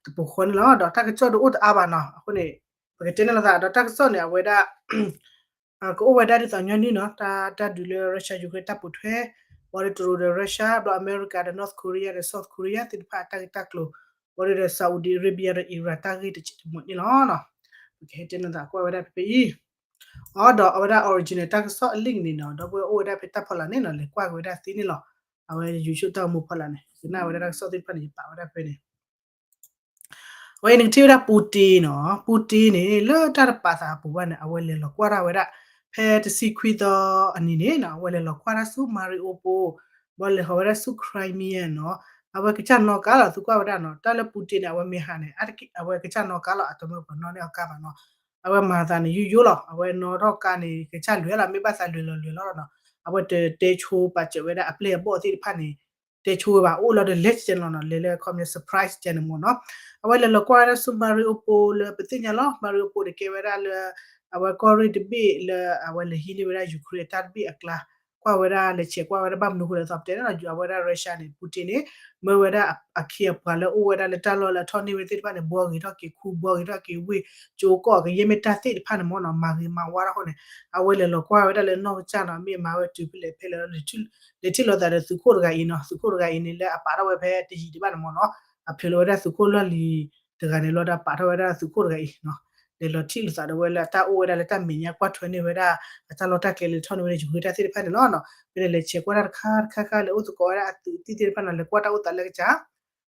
တပူၤဃီန့ၣ်လီၤ. ဒီးတၢ်ကစီၣ်တအိၣ်တအါဘၣ်နီၤ, အဃိန့ၣ် ပကတဲန့ၣ်လိာ်သး ဒီးတၢ်ကစီၣ်န့ၣ် အဝဲဒၣ် ကအိၣ်ဝဲဒၣ်ဒ်သိးညီနုၢ်နီၤ, တၢ် တၢ်ဒုးလၢ Russia Ukraine တၢ်ပိာ်ထွဲ ဘၣ်ဒီးတရူးဒီး Russia ဘျီ America ဒီး North Korea ဒီး South Korea သ့ၣ်တဖၣ်အတၢ်ဂ့ၢ်တၢ်ကျိၤ, ဘၣ်ဒီး Saudi Arabia ဒီး Iran တၢ်ဂ့ၢ်တစဲးတမှဲၤန့ၣ်လီၤ. ပကဟဲတဲန့ၢ်သးကွၢ်ဝဲဒၣ်ဖဲဖဲအံၤ အဒီးအဝဲဒၣ် original တၢ်ကစီၣ်အလံာ်န့ၣ်နီၤ, ဒီပုၢ်ဝဲၢ်အိၣ်ဝဲဒၣ်ဖဲတၢ်ဖီလာ်န့ၣ်နီၤ, လဲၤကွၢ်က့ၤဝဲဒၣ်သ့န့ၣ်လီၤ. အဝဲ YouTube တၢ်ဂီၤမူဖီလာ်န့ၣ် ယနာ်ဝဲဒၣ်တၢ်ကစီၣ်သ့ၣ်တဖၣ်န့ၣ် ယပာ်ဝဲဒၣ်ဖဲန့ၣ် အဝဲအံၤနကထံၣ်ဝဲဒၣ် Putin နီၤ, Putin န့ၣ် လၢတၢ်တပာ်သးအပူၤဘၣ်န့ၣ် အဝဲလဲၤလီၤကွၢ်ဒၣ်ဝဲဒၣ် ဖဲတဆံခွံသီအနံၤန့ၣ်နီၤ, အဝဲလဲၤလီၤကွၢ်ဒၣ်ဆူ Mariupol ဘၣ်လဲၤဟီဝဲဒၣ်ဆူ Crimea နီၤ, အဝဲကစၢ်နီၣ်ကါလီၤ သုကွၢ်ဝဲဒၣ်နီၤ, တၢ်လၢ Putin န့ၣ် အဝဲမ့ၢ်ဟးန့ၣ် အဝဲကစၢ်နီၣ်ကါလီၤ အတမၢပှၤနီၣ်န့ၢ်အီၤကါဘၣ်နီၤ, အဝဲမၤသးန့ၣ်ယိယိလီၤ, အဝဲနီၣ်ထီၣ်ကါန့ၣ် ကစၢ်လွဲၢ်လီၤ မ့ၢ်ဘၣ်သးလွဲၢ်လီၤလွဲၢ်လီၤနီၤ, အဝဲတတဲဆိပာ်စၢၤဝဲဒၣ်အပျဲၢ်အဘီၣ်သ့ၣ်တဖၣ်န့ၣ် တဲဆိဝဲဘၣ် အိၣ်လီၤဒီးလဲၤကဲန့ၣ်လီၤနီၤ, လဲၤလၢခီပညီ surprise ကဲန့ၣ်မ့ၢ်နီၤ, အဝဲလဲၤလီၤကွၢ်ဝဲဒၣ်ဆူ Mariupol လၢပသ့ၣ်ညါလီၤ, Mariupol န့ၣ်ကဲဝဲဒၣ်လၢ အဝဲကီၢ်ရ့ၣ်တဘ့ၣ်လၢအဝဲလဲၤဟံးန့ၢ်ဝဲဒၣ် Ukraine အတၢ်တဘ့ၣ်အကျါ, ကွၢ်ဝဲဒၣ်လဲၤဆဲးကွၢ်ဝဲဒၣ်ဘၣ်မနုၤအဃိလဲၣ်သီးပတဲန့ၣ်နီၤ, အဝဲဒၣ် Russia န့ၣ် Putin န့ၣ် မၢဝဲဒၣ်အခ့အပှၤလၢအိၣ်ဝဲဒၣ်လၢတၢ်လီၢ်လၢအထီၣ်န့ၢ်ဝဲသ့ၣ်တဖၣ်န့ၣ် ဘှီဂ့ၤထီၣ်က့ၤခူ ဘှီဂ့ၤထီၣ်က့ၤဝ့ၢ် ကၠိကီၢ် ကယဲၢ်မ့ၢ်တၢ်သ့ၣ်တဖၣ်န့ၣ်မ့ၢ်နီၤ, မၤဂ့ၤမၤဝါထီၣ်အဃိန့ၣ် အဝဲလဲၤလီၤကွၢ်ဝဲဒၣ်လၢနီၢ်ကစၢ်နီၤ, မ့ၢ်မၤဝဲတုၤဖဲလဲၣ်ဖဲလဲၣ်လီၤ, လဲၤထံၣ်လိာ်သးဒီးသုးခိၣ်တဂၤအံၤနီၤ, သုးခိၣ်တဂၤအံၤန့ၣ် လၢအပာ်ထီၣ်ဝဲဖဲတယံာ်ဒံးဘၣ်န့ၣ်မ့ၢ်နီၤ, အဖျိလၢဝဲဒၣ်သုးခိၣ်လီၢ်လံၤတဂၤန့ၣ်လီၤ, ဒီးပာ်ထီၣ်ဝဲဒၣ်သုးခိၣ်တဂၤအံၤနီၤ, လဲၤလီၤထံၣ်လိာ်သးဒီးဝဲလၢအတၢ်အိၣ်ဝဲဒၣ်လၢတၢ်မဲာ်ညါကွၢ်ထွဲန့ၢ်ဝဲဒၣ် အတၢ်လီၢ်တၢ်ကျဲလၢထီၣ်န့ၢ်ဝဲဒၣ် Ukraine တၢ်သ့ၣ်တဖၣ်န့ၣ်လီၤနီၤ, ဖဲန့ၣ်လဲၤဆဲးကွၢ်တၢ်တခါတခါခါ လဲၤအိၣ်သကိးဝဲဒၣ်အသုးသ့ၣ်သ့ၣ်တဖၣ်နီၤ, လဲၤကွၢ်တၢ်အိၣ်သးလၢကစၢ်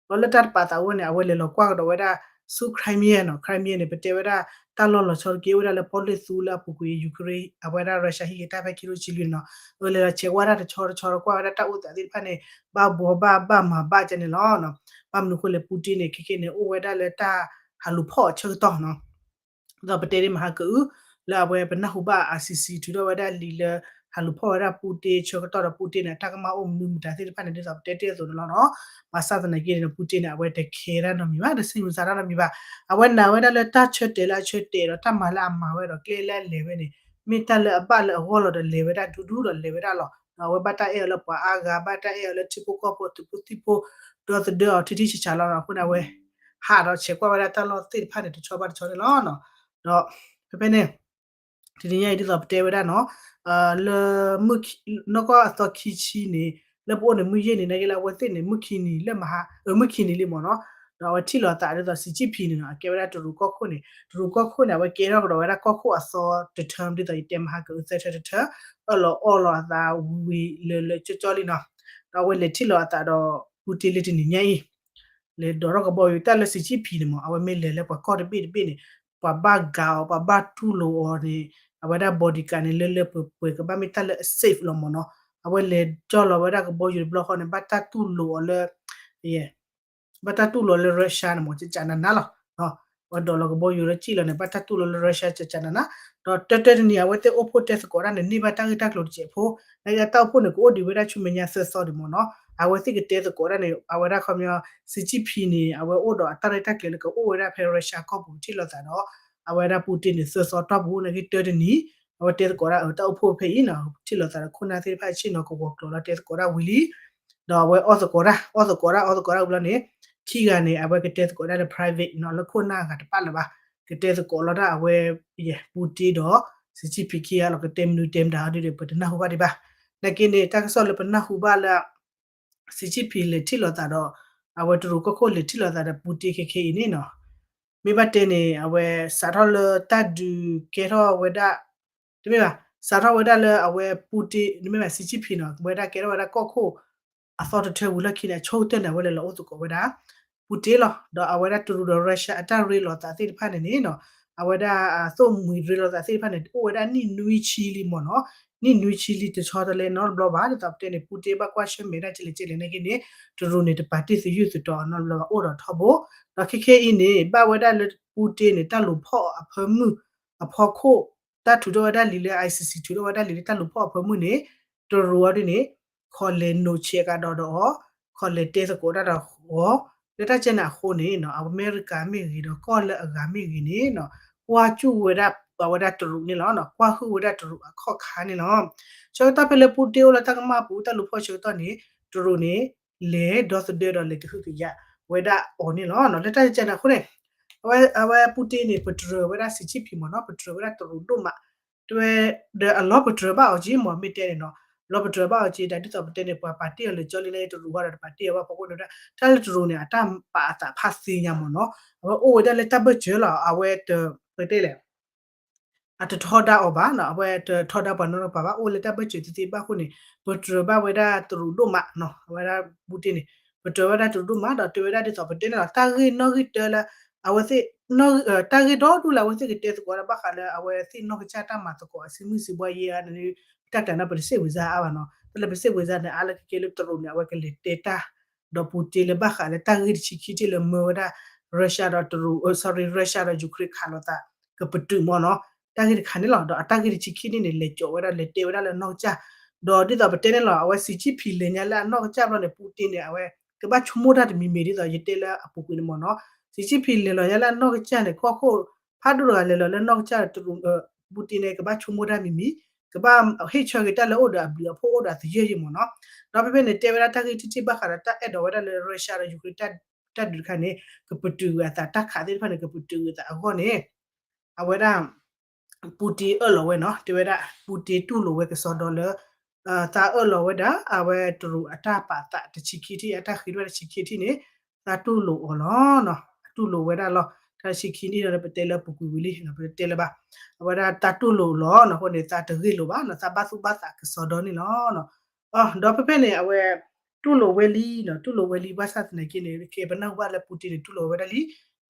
ဒီးလၢတၢ်တပာ်သးအဝဲန့ၣ် အဝဲလဲၤလီၤကွၢ်ကဒီးဝဲဒၣ်ဆူ Crimea နီၤ, Crimea န့ၣ် ပတဲဝဲဒၣ် တၢ်လီၢ်လီၤဆီတက့ၢ်အိၣ်ဝဲဒၣ်လၢပီၣ်လဲၣ်သူလၢအပူၤကွံာ် Ukraine အဝဲဒၣ် Russia ဟံးက့ၤတၢ်ဖဲခံထိဆံလွံၢ်န့ၣ်နီၤ, အဝဲလဲၤလီၤဆဲးကွၢ်ဒၣ်တဆီတဆီဒီးကွၢ်ဝဲဒၣ်တၢ်အိၣ်သးသ့ၣ်တဖၣ်န့ၣ် ဘၣ်ဘှီဘၣ်ဘၣ်မၤဘၣ်ကဲန့ၣ်လီၤနီၤ, ဘၣ်မနုၤအဃိလဲၣ် Putin န့ၣ် ခဲခဲန့ၣ် အိၣ်ဝဲဒၣ်လၢတၢ်ဟးလူၤဖီၣ်အဆၢကတီၢ်နီၤ ဒီးပတဲဒ်မဟါကအု လၢအဝဲပနၢ်ဟူဘၣ် ICC ထုးထီၣ်ဝဲဒၣ်လံာ်လၢ ဟးလူၤဖီၣ်ဝဲဒၣ် Putin ဆၢကတီၢ်ဒီး Putin န့ၣ် အတၢ်ကမၣ်အိၣ်မနုၤမတၤသ့ၣ်တဖၣ်န့ၣ် ဒ်သိးပတဲတ့ၢ်အသိးန့ၣ်လီၤနီၤ, ဘၣ်ဆၣ်သနာ်က့န့ၣ် Putin န့ၣ် အဝဲတခဲတၢ်နီတမံၤဘၣ်, တဆံးမုၢ်ဆါတၢ်နီတမံၤဘၣ်, အဝဲနာ်ဝဲဒၣ်လၢတၢ်ဆၢတဲာ်လၢအဆၢတဲာ်ဒီးတၢ်မၤလၢအမၤဝဲဒီးကျဲလၢအလဲၤဝဲန့ၣ် မ့ၢ်တၢ်လၢအဘၣ်လၢအဂီၢ်လီၤဒီးလဲၤဝဲဒၣ်ဒူဒူဒီးလဲၤဝဲဒၣ်လီၤ, ဒီးအဝဲဘၣ်တၢ်အဲၣ်အီၤလၢပှၤအါဂၤ ဘၣ်တၢ်အဲၣ်အီၤလၢထံဖိကီၢ်ဖိ သုးဖိသံၣ်ဖိ ဒီသဒၢအီၤထံထံဆးဆးလီၤနီၤ, အဃိန့ၣ် အဝဲဟးဒီးဆဲးကွၢ်ဝဲဒၣ်တၢ်လီၢ်သ့ၣ်တဖၣ်န့ၣ် တဆီဘၣ်တဆီန့ၣ်လီၤနီၤ, ဒီးဖဲဖဲန့ၣ် တနံၤညါအံၤဒ်သိးပတဲဝဲဒၣ်နီၤ, လၢ နီၢ်ကီၢ်အသီခံဆံန့ၣ် လၢပအိၣ်န့ၣ် မုၢ်ယဲၢ်နံၤနာ်က့လၢအဝဲသ့ၣ်န့ၣ် မုၢ်ခံနံၤလၢမဟါ မုၢ်ခံနံၤလံမ့ၢ်နီၤ, ဒီးအဝဲထံၣ်လိာ်သးဒ်သိး Xi Jinping န့ၣ်နီၤ, အကဲဝဲဒၣ်တရူးကီၢ်ခိၣ်န့ၣ် တရူးကီၢ်ခိၣ်န့ၣ် အဝဲကဲထီၣ်ကဒီးဝဲဒၣ်ကီၢ်ခိၣ်အသီတထၢ ဒ်သိးယတဲမဟါကအု သၢထၢတထၢ အၢၣ်လီၤအီလီၤအသးဝံၤလၢလၢကၠီကၠီလံနီၤ, ဒီးအဝဲလဲၤထံၣ်လိာ်အသးဒီး Putin လၢတနံၤညါအံၤ လဲၤဒိးထီၣ်ကဘီယူၤတၢ်လၢ Xi Jinping န့ၣ်မ့ၢ် အဝဲမ့ၢ်လဲၤလၢပှၤကီၢ်တဘ့ၣ်တဘ့ၣ်န့ၣ် ပှၤဘၣ်ကၤအီၤ ပှၤဘၣ်တူၢ်လိာ်အီၤန့ၣ် အဝဲဒၣ် bodyguard န့ၣ် လၢလၢပှဲၤပှဲၤကဘၣ်မ့ၢ်တၢ်လၢအ safe လီၤမ့ၢ်နီၤ, အဝဲလဲၤကၠီၣ်လီၤဝဲဒၣ်ကဘီယူၤတဘျီဃီန့ၣ် ဘၣ်တၢ်တူၢ်လိာ်အီၤလၢ ဘၣ်တၢ်တူၢ်လိာ်လၢ Russia န့ၣ်မ့ၢ် ကကနနါလီၤ, အဝဲဒိးလီၤကဘီယူၤလၢကံၣ်လီၤန့ၣ် ဘၣ်တၢ်တူၢ်လိာ်လၢ Russia ကကနနါ, ဒီးတၢတၢတနံၤ အဝဲသ့ၣ်အိၣ်ဖှိၣ်တဲသကိးတၢ်န့ၣ် န့ၢ်ဘၣ်တၢ်ဂ့ၢ်တၢ်ကျိၤတစဲးဖိ, နာ်က့တၢ်အိၣ်ဖှိၣ်န့ၣ် ကအိၣ်ဒံးဝဲဒၣ်ဆူမဲာ်ညါသၢသီဒံးမ့ၢ်နီၤ, အဝဲသ့ၣ်ကတဲသကိးတၢ်န့ၣ် အဝဲဒၣ်ခီပညီ Xi Jinping န့ၣ် အဝဲအိၣ်ဒီးအတၢ်ရဲၣ်တၢ်ကျဲၤလၢကအိၣ်ဝဲဒၣ်ဖဲ Russia ကီၢ်ပူၤထံၣ်လိာ်သးဒီး အဝဲဒၣ် Putin န့ၣ် သၢသီတီၢ်ပူၤ နာ်က့တၢတနံၤ အဝဲတဲသကိးတၢ်အတၢ်အိၣ်ဖှိၣ်ဖဲအံၤနီၤ ထံၣ်လိာ်သးဒီးခိၣ်နၢ်သ့ၣ်တဖၣ်ဆ့ၣ်နီၤ ကဝီၤကျိာ်လီၤတဲသကိးတၢ်ဝံၤလံ ဒီးအဝဲအီၣ်သကိးတၢ် အီၣ်သကိးတၢ် အီၣ်သကိးတၢ်ဝံၤလီၤန့ၣ် ခံဂၤန့ၣ် အဝဲကတဲသကိးတၢ်လၢ private နီၤ လၢခိၣ်နၢ်အဂၤတဖၣ်လၢၤဘၣ် ကတဲသကိးလီၤတၢ်အဝဲ Putin ဒီး Xi Jinping ခံဂၤလီၤ ကတဲမနုၤတဲမတၤအီၤဒ်ဒီး ပတနၢ်ဟူဘၣ်ဒံးဘၣ် နာ်က့န့ၣ် တၢ်ကစီၣ်လၢပနၢ်ဟူဘၣ်လၢ Xi Jinping လဲၤထံၣ်လိာ်သးဒီး အဝဲတရူးကီၢ်ခိၣ်လဲၤထံၣ်လိာ်သးဒီး Putin ခဲခဲအံၤန့ၣ်နီၤ မ့ၢ်ဘၣ်တဲန့ၣ် အဝဲစးထီၣ်လၢတၢ်ဒုးကဲထီၣ်ဝဲဒၣ် တမ့ၢ်ဘၣ် စးထီၣ်ဝဲဒၣ်လၢအဝဲ Putin တမ့ၢ်ဘၣ် Xi Jinping နီၤ ဝဲဒၣ်ကဲထီၣ်ဝဲဒၣ်ကီၢ်ခိၣ် အသီတထၢဝံၤလီၢ်ခံန့ၣ် အဆိကတၢၢ်န့ၣ် အဝဲလဲၤလီၤအိၣ်သကိးဝဲဒၣ် Putin လီၤ ဒီးအဝဲဒၣ်တရူးဒီး Russia အတၢ်ရ့လိာ်သးသ့ၣ်တဖၣ်န့ၣ်န့ၣ်နီၤ အဝဲဒၣ်သိၣ်မှံၤရ့လိာ်သးသ့ၣ်တဖၣ်န့ၣ် အိၣ်ဝဲဒၣ်နံၣ်နွံဆံလံမ့ၢ်နီၤ နံၣ်နွံဆံလံတဆီတလဲနီတဘျီဘၣ် ဒ်သိးပတဲန့ၣ် Putin ဘၣ်ကွၢ်ဆၢၣ်မဲာ်ဒၣ်ကလဲၣ်ကလဲၣ်နာ်က့န့ၣ် တရူးန့ၣ် တပာ်တ့ၢ်သယုၢ်သတီၤနီတဘျီဘၣ် အိၣ်ဒီးထီဘိ ဒီးခဲခဲအံၤန့ၣ် ဘၣ်ဝဲဒၣ်လၢ Putin န့ၣ် တၢ်လူၤဖီၣ်အဖၢမုၢ်အဖီခိၣ် တၢ်ထုးထီၣ်ဝဲဒၣ်လံာ်လၢ ICC ထုးထီၣ်ဝဲဒၣ်လံာ်လၢတၢ်လူၤဖီၣ်အဖၢမုၢ်န့ၣ် တရူးအီၤဒ်န့ၣ် ခီလဲၤနိးဆဲးကဒီးဒီးအီၤ ခီလဲၤတဲသကိးတၢ်ဒီးအီၤ လၢတၢ်ကဲန့ၣ်အဃိန့ၣ် အမဲရကၤမ့ၢ်ဂ့ၤဒီးကီၢ်လၢအဂၤမ့ၢ်ဂ့ၤန့ၣ် ကွၢ်စူၣ်ဝဲဒၣ်ပှၤဝဲဒၣ်တရူးန့ၣ်လီၤ. ကွၢ်ဟုၣ်ဝဲဒၣ်တရူးအခီၣ်ခါန့ၣ်လီၤ. ဆၢကတီၢ်ဖဲလၢ Putin အိၣ်လၢတၢ်ကမၣ်အပူၤ တၢ်လူၤဖီၣ်ဆၢကတီၢ်န့ၣ် တရူးန့ၣ် လဲၤဒီသဒၢဒီးလဲၤကဟုကယာ် ဝဲဒၣ်အီၤန့ၣ်လီၤ. လၢတၢ်ကဲန့ၣ်အဃိန့ၣ် အဝဲ အဝဲ Putin န့ၣ် ပတြၢၤဝဲဒၣ် Xi Jinping မ့ၢ်နီၤ, ပတြၢၤဝဲဒၣ်တရူးဒိၣ်မး, တဲဝဲ ဒီးအလီၤပတြၢၤဘၣ်အီၤက့မ့ၢ် မ့ၢ်တဲန့ၣ်နီၤ, လီၤပတြၢၤဘၣ်အီၤက့ ဒီးဒ်သိးပတဲန့ၣ် ပှၤပာ်တ့ၢ်အီၤလၢကၠီလံန့ၣ် တရူးဝဲဒီးတပာ်တ့ၢ်အီၤဘၣ်ဖီခိၣ်န့ၣ် တၢ်လၢတရူးန့ၣ် အတၢ်ပာ်အသးဖးသ့ညါမ့ၢ်နီၤ, အဝဲအိၣ်ဝဲဒၣ်လၢတၢ်ဘၢၣ်စၢၤလီၤ, အဝဲတ ပတဲလဲၣ် အတထီဒါအီၤဘၣ်နီၤ, အဝဲတထီဒါပှၤနီတပၤဘၣ်, အိၣ်လၢတၢ်ဘၢၣ်စၢၤသ့သ့ဘၣ်အဃိန့ၣ် ပတြၢၤဘၣ်ဝဲဒၣ်တရူးဒိၣ်မးနီၤ, အဝဲဒၣ် Putin န့ၣ် ပတြၢၤဝဲဒၣ်တရူးဒိၣ်မးဒီး တဲဝဲဒၣ်ဒ်သိးပတဲန့ၣ်လီၤ, တၢ်ဂ့ၢ်နီၣ်ဂံၢ်တၢလၢ အဝဲသ့ၣ် တၢ်ဂ့ၢ်ဒီဒူၣ်လၢအဝဲသ့ၣ်ကတဲသကိးဒၣ်ဘၣ်ဃးလၢအဝဲသ့ၣ်နီၢ်ကစၢ်တၢ်မၤသကိးအစုမုၢ်စုဘှါယဲၢ်ဧါန့ၣ် တၢ်တၢ်န့ၣ်ပတစ့ၣ်ဝံၤစါအါဘၣ်နီၤ, တၢ်လၢပစ့ၣ်ဝံၤစါန့ၣ် အါလၢခဲကဲလၢတရူးန့ၣ် အဝဲကလဲၤတဲတၢ် ဒီး Putin လၢဘၣ်ဃးလၢတၢ်ဂ့ၢ်တဆံခံထံၣ်လၢမၢဝဲဒၣ် Russia ဒီးတရူး sorry Russia ဒီး Ukraine ခးလိာ်သး ကပတုာ်မ့ၢ်နီၤ, တၢ်ဂ့ၢ်တခါန့ၣ်လီၤ. ဒီးအတၢ်ဂ့ၢ်တဆံခံန့ၣ်န့ၣ် လဲၤကၠီဝဲဒၣ် လဲၤတဲဝဲဒၣ်လၢအနီၢ်ကစၢ်, ဒီးဒ်သိးပတဲန့ၣ်လီၤ, အဝဲ Xi Jinping လဲၤညါလၢအနီၢ်ကစၢ်ဘျီန့ၣ် Putin န့ၣ် အဝဲ ကဘၣ်ဆိကမိၣ်တၢ်တမံၤမံၤဒ်သိးယတဲလၢအပူၤကွံာ်န့ၣ်မ့ၢ်နီၤ, Xi Jinping လဲၤလီၤညါလၢအနီၢ်ကစၢ်န့ၣ် ကီၢ်ခိၣ် ဖးဒိၣ်တဂၤလဲၤလီၤလၢနီၢ်ကစၢ် Putin န့ၣ် ကဘၣ်ဆိကမိၣ်တၢ်မံၤမံၤ, ကဘၣ်ဟ့ၣ်ဆၢက့ၤတၢ်လၢအအိၣ်ဒီးအဘျုးအဖှိၣ်အိၣ်ဒီးအသယၢၢ်ယဲၢ်မ့ၢ်နီၤ, ဒီးဖဲဖဲန့ၣ် တဲဝဲဒၣ်တၢ်ဂ့ၢ်ထံထံၣ်ဘၣ်ဃးဒီးတၢ်အဲၣ်ဒိးဝဲဒၣ်လၢ Russia ဒီး Ukraine တၢ်ဒုးတခါန့ၣ် ကပတုာ်ကွံာ်အသး တၢ်ခးသ့ၣ်တဖၣ်န့ၣ် ကပတုာ်ကွံာ်အသးအဂီၢ်န့ၣ် အဝဲဒၣ် Putin အၢၣ်လီၤဝဲနီၤ, တဲဝဲဒၣ် Putin တူၢ်လိာ်ဝဲကစီဒီလၢ သးအၢၣ်လီၤဝဲဒၣ် အဝဲတရူးအတၢ်ပာ်သးတဆံခံထံၣ် အတၢ်ဃ့ထီၣ်တဆံခံထံၣ်န့ၣ် သးတူၢ်လိာ်အီၤလီၤ, အတူၢ်လိာ်ဝဲဒၣ်လီၤ. တၢ်တဆံခံထံၣ်ဒီး ပတဲလၢပူၤကွံာ်ဝံၤလံ ပတဲလၢၤဘၣ်, အဝဲဒၣ်သးတူၢ်လိာ်လီၤနီၤ, အဃိန့ၣ် သးတဂ့ၢ်လိာ်ဘၣ်နီၤ, သးဘၣ်သူၣ်ဘၣ်သးကစီဒီန့ၣ်လီၤ. ဒီးဖဲဖဲန့ၣ် အဝဲ တူၢ်လိာ်ဝဲလံနီၤ, တူၢ်လိာ်ဝဲလံ ဘၣ်ဆၣ်သနာ်က့န့ၣ် ခဲပနၢ်ဟူဘၣ်လၢ Putin န့ၣ် တူၢ်လိာ်ဝဲဒၣ်လံ, ဒ်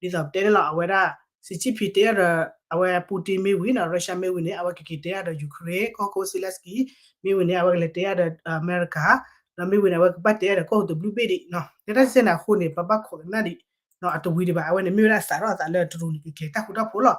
သိးပတဲန့ၣ်လီၤ, အဝဲဒၣ် Xi Jinping တဲအီၤဒီး အဝဲ Putin မ့ၢ်ဝံၤနီၤ, Russia မ့ၢ်ဝံၤန့ၣ် အဝဲကက့ၤတဲအီၤဒီး Ukraine ကီၢ်ခိၣ် Zelensky မ့ၢ်ဝံၤန့ၣ် အဝဲကလဲၤတဲအီၤဒီး အမဲရကၤ, ဒီးမ့ၢ်ဝံၤန့ၣ် အဝဲကဘၣ်တဲအီၤဒီးကီၢ်ဟူးတဘျုးဘ့ၣ်ဒံးနီၤ, လၢတၢ်စဲန့ၣ်အဃိန့ၣ် ပဘၣ်ခိးကနၣ်ဒံး အတဝံၤဒံးဘၣ်, အဝဲန့ၣ်မ့ၢ်ဝဲဒၣ်အစးထီၣ်အသးလၢတရူးန့ၣ် ကကဲၤတၢ်ဃူတၢ်ဖိးလီၤ.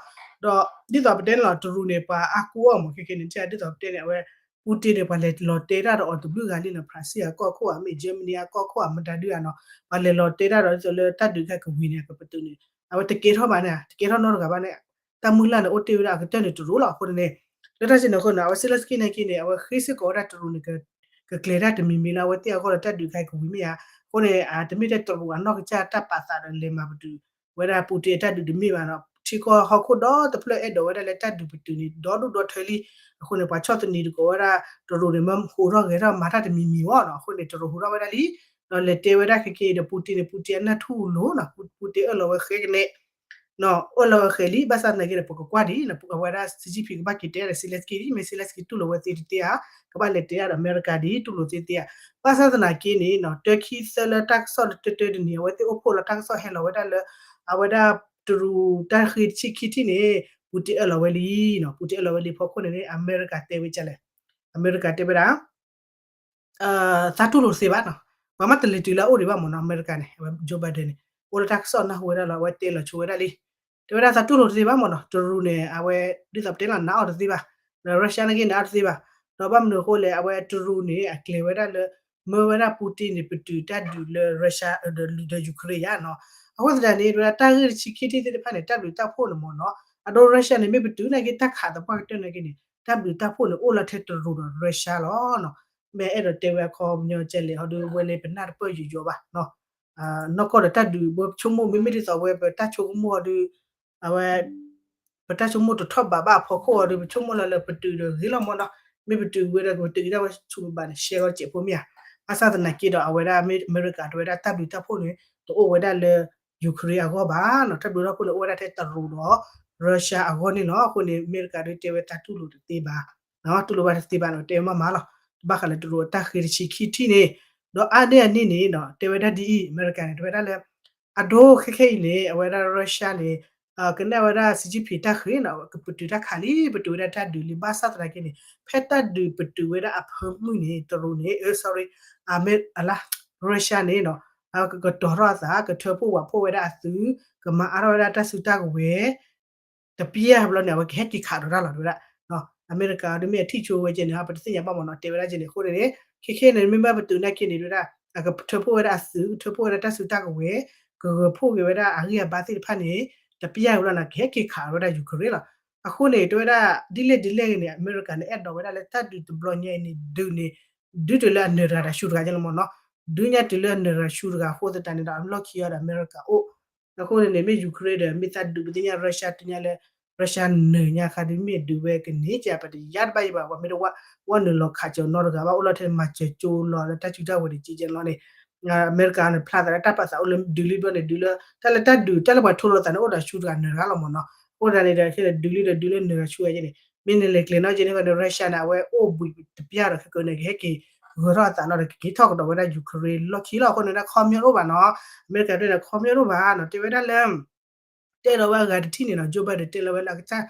ဒီးဒ်သိးပတဲန့ၣ်လီၤ, တရူးန့ၣ် ပှၤအါကူအီၣ်မး ခဲကဲန့ၣ် ဒ်သိးပတဲန့ၣ် အဝဲ Putin န့ၣ် ပှၤလဲၤလီၤတဲတၢ်ဒီးအီၤတဘျုးဂၤလံနီၤ, France အကီၢ်ခိၣ်ဧါ, မ့ၢ် Germany အကီၢ်ခိၣ်ဧါ, မတၤဒုဧါနီၤ, ပှၤလဲၤလီၤတဲတၢ်ဒီးဒ်သိးလၢတၢ်ဒုးတခါကဝံၤန့ၣ် ကပတုာ်န့ၣ် အဝဲတကဲထီၣ်ဘၣ်န့ၣ်, တကဲထီၣ်နီတဂၤဘၣ်န့ၣ်, တၢ်မုၢ်လၢ်န့ၣ် အိၣ်တ့ၢ်ဝဲဒၣ်အကတၢၢ်န့ၣ်တရူးလီၤ. အဃိန့ၣ် လၢတၢ်စဲန့ၣ်အဃိန့ၣ် အဝဲ Zelensky နာ်က့န့ၣ် အဝဲဃ့စ့ၢ်ကီးဝဲဒၣ်တရူးန့ၣ် ကကျဲၤတၢ်တမံၤမံၤလၢအဝဲသ့ၣ်အဂီၢ်ဒီးတၢ်ဒုးတခါကဝံၤမ့ၢ်ဧါ, အဃိန့ၣ် တမ့ၢ်ထဲတရူးအနီၢ်ကစၢ်တၢ်ပာ်သးဒီးလဲၤမၤပတုာ် ဝဲဒၣ် Putin အတၢ်ဒုးတမ့ၢ်ဘၣ်နီၤ, ထံကီၢ်ဟီၣ်ခိၣ်ဒီတဖျၢၣ်အဲၣ်ဒိးဝဲဒၣ်လၢတၢ်ဒုးပတုာ်န့ၣ် ဒီဒူၣ်ဒီထၢလံ. အဃိန့ၣ် ပှၤဆီၣ်သနံးတကိးဝဲဒၣ် တရူးန့ၣ် မ့ၢ်ဟူးထီၣ်ဂဲၤထီၣ်မၤတၢ်တမံၤမံၤဘၣ်နီၤ, အဃိန့ၣ် တရူးဟူးထီၣ်ဝဲဒၣ်လံ, ဒီးလဲၤတဲဝဲဒၣ်ခဲက့ဒီး Putin န့ၣ် Putin အနၢ်ထူၣ်လိၤနီၤ, Putin အၢၣ်လီၤဝဲဃဲကနဲ အၢၣ်လီၤဝဲဃဲလံ, ဘၣ်ဆၣ်သနာ်က့ဒီး ပကကွၢ်ဒံး အဝဲဒၣ် Xi Jinping ကဘၣ်က့ၤတဲဒီး Zelensky ဒံး, မ့ၢ် Zelensky တူၢ်လိာ်ဝဲသ့တသ့ဧါ, ကဘၣ်လဲၤတဲဒၣ်ဒီးအမဲရကၤဒံး တူၢ်လိာ်သ့တသ့ဧါ. ဘၣ်ဆၣ်သနာ်က့န့ၣ် တၢခံသၢလၢတၢ်ကစီၣ်လၢတၢတၢတနံၤ အဝဲသ့ၣ်အိၣ်ဖှိၣ်လီၤတၢ်ကစီၣ်ဟဲလီၤဝဲဒၣ်လၢ အဝဲဒၣ်တရူးတၢ်ဃ့တဆံခံထံၣ်န့ၣ် Putin အၢၣ်လီၤဝဲလံနီၤ, Putin အၢၣ်လီၤဝဲလံဖီခိၣ်န့ၣ်န့ၣ် အမဲရကၤတဲဝဲဒ်လဲၣ်, အမဲရကၤတဲဝဲဒၣ် သးတူၢ်လိာ်တသ့ဘၣ်နီၤ, ပှၤမ့ၢ်တလဲၤတုၤလၢအအိၣ်ဒံးဘၣ်မ့ၢ်နီၤ, အမဲရကၤန့ၣ် အဝဲ Joe Biden န့ၣ် အိၣ်လၢတၢ်ကစီၣ်နၢ်ဟူဝဲဒၣ်လီၤ, အဝဲတဲလီၤဆိဝဲဒၣ်လံ, တဲဝဲဒၣ်သးတူၢ်လိာ်တသ့ဘၣ်မ့ၢ်နီၤ, တရူးန့ၣ် အဝဲ ဒ်သိးပတဲလီၤ နာ်အီၤတသ့ဘၣ်, ဒီး Russia နာ်က့နာ်အီၤတသ့ဘၣ်, ဒီးဘၣ်မနုၤအဃိလဲၣ်, အဝဲတရူးန့ၣ် အကျဲၤဝဲဒၣ်လၢ မၢဝဲဒၣ် Putin န့ၣ် ပတုာ်တၢ်ဒုးလၢ Russia ဒီး Ukraine ယါနီၤ, အဃိသတးန့ၣ် ဝဲဒၣ်တၢ်ဂ့ၢ်တဆံခံထံၣ်သ့ၣ်တဖၣ်န့ၣ် တၢ်ဘျုးတၢ်ဖှိၣ်န့ၣ်မ့ၢ်နီၤ, အဒိ Russia န့ၣ် မ့ၢ်ပတုာ်နာ်က့ တၢ်ခးသပှၢ်ကတၢၢ်နာ်က့န့ၣ် တၢ်ဘျုးတၢ်ဖှိၣ်န့ၣ် အိၣ်လၢထဲတရူးဒီး Russia လီၤ. မ့ၢ်အဲၣ်ဒိးတဲဝဲအခီပညီကဲလဲၣ်ဟီဒုး ဝဲလၢပနၢ်တပၢၢ်ယိာ်ယိာ်ဘၣ်, နီၢ်ကီၢ်ဒီးတၢ်ဒုး ပဆိကမိၣ် မ့မ့ၢ်ဒ်သိးဝဲ ပတၢ်ဆိကမိၣ်ဟီဒုး အဝဲ ပတၢ်ဆိကမိၣ်တထီၣ်ဘးဘၣ်အဖီခိၣ်ဟီဒုး ပဆိကမိၣ်လီၤလၢပတုာ်ဒီးဂ့ၤလီၤမ့ၢ်နီၤ, မ့ၢ်ပတုာ်ဝဲဒီး ပတုာ်က့ၤတၢ်ဝဲဆူၣ်ပဘၣ်န့ၣ် ရှဲဂီၤစဲးဖိမ့ၢ်ဧါ. ဘၣ်ဆၣ်သနာ်က့ဒီး အဝဲဒၣ်မ့ၢ်အမဲရကၤတဝဲဒၣ်တၢ်ဘျုးတၢ်ဖှိၣ်န့ၣ် တအိၣ်ဝဲဒၣ်လၢ Ukraine အဂီၢ်ဘၣ်နီၤ, တၢ်ဘျုးတၢ်ဖှိၣ်န့ၣ် အိၣ်ဝဲဒၣ်ထဲတရူးဒီး Russia အဂီၢ်န့ၣ်လီၤ. အဃိန့ၣ် အမဲရကၤဒုးတဲဝဲတၢ်တူၢ်လိာ်တသ့ဘၣ် တူၢ်လိာ်ဘၣ်တသ့ဘၣ်နီၤ, တဲဝဲမးမးလီၤ. တဘၣ်ဃးလၢတရူးအတၢ်ဃ့တဆံခံထံၣ်န့ၣ်, ဒီးအါန့ၢ်အန့ၣ်န့ၣ်နီၤ တဲဝဲဒၣ်ဒ်အံၤ အမဲရကၤန့ၣ် တဲဝဲဒၣ်လၢ အဒိခဲခဲအံၤန့ၣ် အဝဲဒၣ် Russia န့ၣ် ကနၣ်ဝဲဒၣ် Xi Jinping တၢ်ဃ့နီၤ ကပတုာ်တၢ်ခးလံ ပတုာ်ဝဲဒၣ်တၢ်ဒုးလံ ဘၣ်ဆၣ်သနာ်က့န့ၣ် ဖဲတၢ်ဒုးပတုာ်ဝဲဒၣ်အဖၢမုၢ်န့ၣ် တရူးန့ၣ် sorry အမဲ အလါ Russia န့ၣ်နီၤ ကကတီၤထီၣ်အသး ကထၢဖှိၣ်ဝးဖှိၣ်ဝဲဒၣ်အသုး ကမၤအါထီၣ်ဝဲဒၣ်တၢ်စုတၢ်ကဝဲၤ တပျၢ်ဘျီန့ၣ် အဝဲကဟဲက့ၤခးဒီးတၢ်လီၤ တဲဝဲဒၣ်. အမဲရကၤဒ်မ့ၢ်အထံၣ်ဆိဝဲကဲန့ၣ် ပတသ့ၣ်ညါဘၣ်မ့ၢ်နီၤ တဲဝဲဒၣ်ကဲန့ၣ် အဃိန့ၣ် ခဲခဲန့ၣ် မ့ၢ်ဘၣ်ပတုာ်နာ်က့န့ၣ် တဲဝဲဒၣ် အကထၢဖှိၣ်ဝဲဒၣ်အသုး ကထၢဖှိၣ်ဝဲဒၣ်တၢ်စုတၢ်ကဝဲၤ ကဂၢၤဖှိၣ်က့ၤဝဲဒၣ်အဂံၢ်အဘါသ့ၣ်တဖၣ်န့ၣ် တပျၢ်ဘျီန့ၣ် ကဟဲက့ၤခးဝဲဒၣ် Ukraine လီၤ. အဃိန့ၣ် တဲဝဲဒၣ် ဒ်လဲၣ်ဒ်လဲၣ်ဂ့ၤန့ၣ် အမဲရကၤန့ၣ် အဲၣ်ဒိးဝဲဒၣ်လၢတၢ်ဒုးတဘျီညါအံၤန့ၣ် ဒုးန့ၣ် ဒုးတုၤလၢအနၢၤတဂၤဒီးဆူၣ်တဂၤကဲလီၤမ့ၢ်နီၤ ဒုးညါတုၤလၢနၢၤရၤဆူတဂၤအဃိသတးန့ၣ်ဒီး အလီၢ်ခံအီၤဒီးအမဲရကၤအိၣ် အဃိန့ၣ်န့ၣ် မ့ၢ် Ukraine ဒီး မ့ၢ်သးဒုးပသ့ၣ်ညါ Russia တုၤညါလၢ Russia နၢၤညါခါဒုး မ့ၢ်ဒုးဝဲကန့ၢ်ကပတယါတဘၣ်ယံၤဘၣ် ပှၤမ့ၢ်တဝဲ ဝဲနုာ်လီၤခးကၠီၤနီတဂၤဘၣ် အိၣ်လီၤထဲမၤစၢၤကၠိလီၤလၢတၢ်စုတၢ်ဝဲၤတက့ကဲလီၤန့ၣ် အမဲရကၤန့ၣ် ဖျါသးလၢတၢ်ပာ်သးအိၣ်လၢဒုးလံဘျီန့ၣ် ဒုးလၢ တၢ်လၢတၢ်ဒုး တၢ်လၢပှၤထိလိာ်သးန့ၣ် အိၣ်ဒီးဆူတဂၤနၢၤတဂၤလီၤမ့ၢ်နီၤ အဃိသတးန့ၣ်ဒီး ခဲလၢာ်ဒုးလံဒီးဒုးလၢနၢၤဂၤဆူဂၤန့ၣ် မ့ၢ်နလဲၤကျဲၤနီၢ်က့န့ၣ် Russia န့ၣ် အဝဲအိၣ်ဘှံးတပျၢ်ဒီးခဲကနံၣ်အံၤ ကဟဲက့ၤဂၢၤထီၣ်အသးလီၤဒီး ကက့ၤထီၣ်ကဒီးဝဲဒၣ် Ukraine လီၢ်ခံလီၤ အဃိန့ၣ်ဒၣ်ခီပညီတအိၣ်ဘၣ်နီၤ အမဲရကၤဒၣ်န့ၣ် ခီပညီတအိၣ်ဘၣ်နီၤ တဲဝဲဒၣ်လၢ တဲလီၤဝဲအဂၤတထံၣ်န့ၣ်နီၤ Joe Biden တဲလီၤဝဲလၢအကစၢ်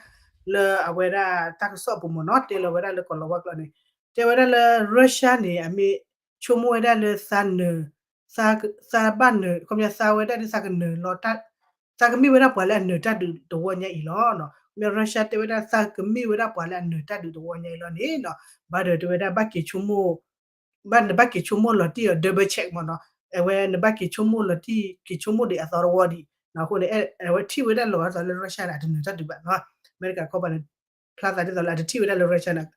လၢအဝဲဒၣ်တၢ်ကစီၣ်အပူၤမ့ၢ်နီၤ တဲလီၤဝဲဒၣ်လၢကီၢ်လီၤဝါကျိာ်န့ၣ် တဲဝဲဒၣ်လၢ Russia န့ၣ် အမ့ၢ်ဆိကမိၣ်ဝဲဒၣ်လၢသးနၢၤ သးဘၣ်နၢၤ ခီပညီသးဝဲဒၣ်ဒ်သးကနၢၤလီၤ သးကမ့ၢ်ဝဲဒၣ်ပှၤလၢအနၢၤတၢ်ဒုးတဝီညါအံၤလီၤ. မ့ၢ် Russia တဲဝဲဒၣ်သးကမ့ၢ်ဝဲဒၣ်ပှၤလၢအနၢၤတၢ်ဒုးတဝီညါအံၤလီၤန့ၣ်ဒီး Biden တဲဝဲဒၣ်ဘၣ်က့ၤဆိကမိၣ် ဘၣ်နဘၣ်က့ၤဆိကမိၣ်လီၤတံၢ်အီၤ double check မ့ၢ်နီၤ အဝဲနဘၣ်က့ၤဆိကမိၣ်လီၤတံၢ် က့ၤဆိကမိၣ်ဒံးအသီတဝီဒံး အဃိန့ၣ် အဝဲထံၣ်ဝဲဒၣ်လီၤဂာ်ဒ်သိးလၢ Russia န့ၣ် အတနၢၤတၢ်ဒုးဘၣ်နီၤ အမဲရကၤခီပၤန့ၣ် ဖျါသးဒ်သိးလၢအတထံၣ်ဝဲဒၣ်လၢ Russia န့ၣ်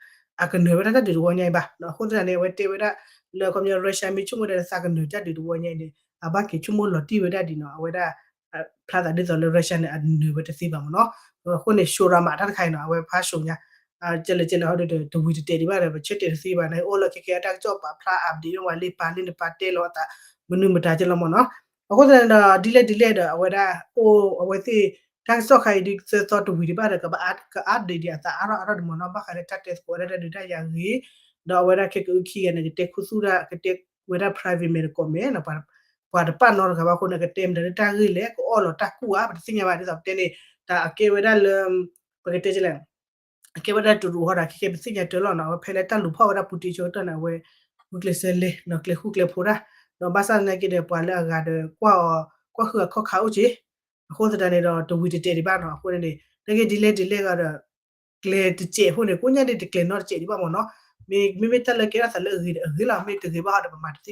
အကနၢၤဝဲဒၣ်တၢ်ဒုးတဝီညါအံၤဘၣ် အဃိသတးန့ၣ် အဝဲတဲဝဲဒၣ်လၢခီပညီ Russia မ့ၢ်ဆိကမိၣ်ဒၣ်လၢသးကနၢၤတၢ်ဒုးတဝီညါအံၤန့ၣ် အဘၣ်က့ၤဆိကမိၣ်လီၤတံၢ်ဝဲဒၣ်ဒံးနီၤ အဝဲဒၣ် ဖျါသးဒ်သိးလၢ Russia န့ၣ် အနၢၤဝဲတသ့ဘၣ်မ့ၢ်နီၤ အဃိန့ၣ် ရှိရၤမးတၢ်တခါအံၤနီၤ အဝဲဖးစိၤညါ ကဲလၢကဲလၢဟီဒုးတဝံၤတတဲာ်ဒံးဘၣ်ဒီး ပဆၢတဲာ်တသ့ဘၣ်န့ၣ် အိၣ်လၢခဲကဲအတၢ်ကစီၣ်ပာ်ဖျါ update ဝဲလၢပာ်လၢနပာ်တဲလီၤအသး မနုၤမတၤကဲလီၤမ့ၢ်နီၤ အဃိသတးန့ၣ်ဒီး ဒ်လဲၣ်ဒ်လဲၣ်ဒီး အဝဲဒၣ် အိၣ်အဝဲသ့ၣ် တၢ်ကစီၣ်ခါအံၤဒုးသၢသီတဝံၤဒံးဘၣ်ဒီး ကဘၣ် က update ဒံးအသးအါထီၣ်အါထီၣ်ဒံးမ့ၢ်နီၤ ဘၣ်ဃးလၢတၢ်တဲသကိးဝဲဒၣ်တၢ်ဒုးတၢ်ယၤဂ့ၤ ဒီးအဝဲဒၣ်ခဲကအုခံဂၤန့ၣ် ကတဲခူသူၣ်တၢ် ကတဲဝဲဒၣ် private မဲာ်တကိးမဲာ်နီၤ ပှၤတပာ်နီတဂၤဘၣ်အဃိန့ၣ် ကတဲမတၤလၢတၢ်ဂ့ၢ်လဲၣ် ကအီၣ်လီၤတၢ်ကူၣ်ဧါ ပတသ့ၣ်ညါဘၣ်ဒ်သိးပတဲန့ၣ် တၢ်အကဲဝဲဒၣ်လၢ ပကတဲလဲၣ် အကဲဝဲဒၣ်တရူးဟီဒီး ခဲကဲပသ့ၣ်ညါတၢ်လီၤနီၤ အဝဲဖဲလၢတၢ်လူၤဖီၣ်ဝဲဒၣ်ပူၤတ့ၢ်ဆၢကတီၢ်န့ၣ် အဝဲ ဂုာ်ကျဲးစၢးလဲၤနီၤ ကျဲၤဃူကျဲၤဖိးတၢ် ဒီးဘၣ်ဆၣ်သနာ်က့ဒီး ပှၤလၢအဂၤဒီး ကွၢ်အီၤ ကွၢ်ဃုအီၤခီၣ်ခါအိၣ်က့ အဃိသတးန့ၣ်ဒီး တဝံၤတတဲာ်ဒံးဘၣ်နီၤ အဃိန့ၣ်န့ၣ် နက့ဒ်လဲၣ်ဒ်လဲၣ်ဂ့ၤဒီး ကျဲၤတစဲးဖိန့ၣ် ကိးညါဒ်တကျဲၤနီတစဲးဒံးဘၣ်မ့ၢ်နီၤ မ့မ့ၢ်တၢ်လၢကဲထီၣ်သးလၢအဂ့ၤဒီးအဂ့ၤလီၤ မ့ၢ်တဂ့ၤဘၣ်ဟီဒီးပမၤတသ့ဘၣ် အိၣ်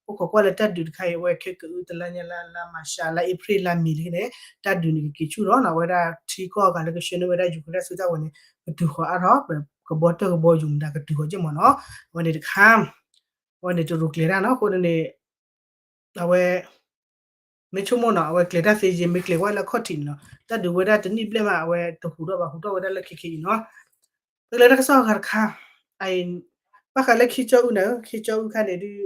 ခိးကွၢ်လၢတၢ်ဒုးတခါအံၤ အဝဲခဲကအုတလါညါလါ လါမၤရှး လါအ့ဖြ့ၣ် လါမ့ၤလံန့ၣ် တၢ်ဒုးန့ၣ်ကက့ၤဆူၣ်လီၤနီၤ အဝဲဒၣ်ထံကီၢ်အဂၤလၢကဆှၢန့ၢ်ဝဲဒၣ် Ukraine တၢ်စုတၢ်ဝဲၤန့ၣ် ကတုၤဃီၤအါထီၣ် ကဘီတၢၢ်ကဘီယူၤမတၤကတုၤဃီၤက့မ့ၢ်နီၤ အဝဲန့ၣ်တခါ အဝဲန့ၣ်တရူးကျဲၤတၢ်နီၤ အဃိန့ၣ်န့ၣ် အဝဲ မ့ၢ်ဆိကမိၣ်နီၤ အဝဲကျဲၤတၢ်သ့ယဲ မ့ၢ်ကျဲၤဝဲလၢခီၣ်ထံးန့ၣ်နီၤ တၢ်ဒုးဝဲဒၣ်တနံၣ်ဘျဲၣ်မး အဝဲတဟူးထီၣ်ဘၣ် ဟူးထီၣ်ဝဲဒၣ်လၢခဲခဲအံၤနီၤ ပကလဲၤတၢ်ကစီၣ်အဂၤတခါ အံၤ ဘၣ်ဃးလၢခ့ကၠီအူန့ၣ် ခ့ကၠီအူခါန့ၣ်ဒုး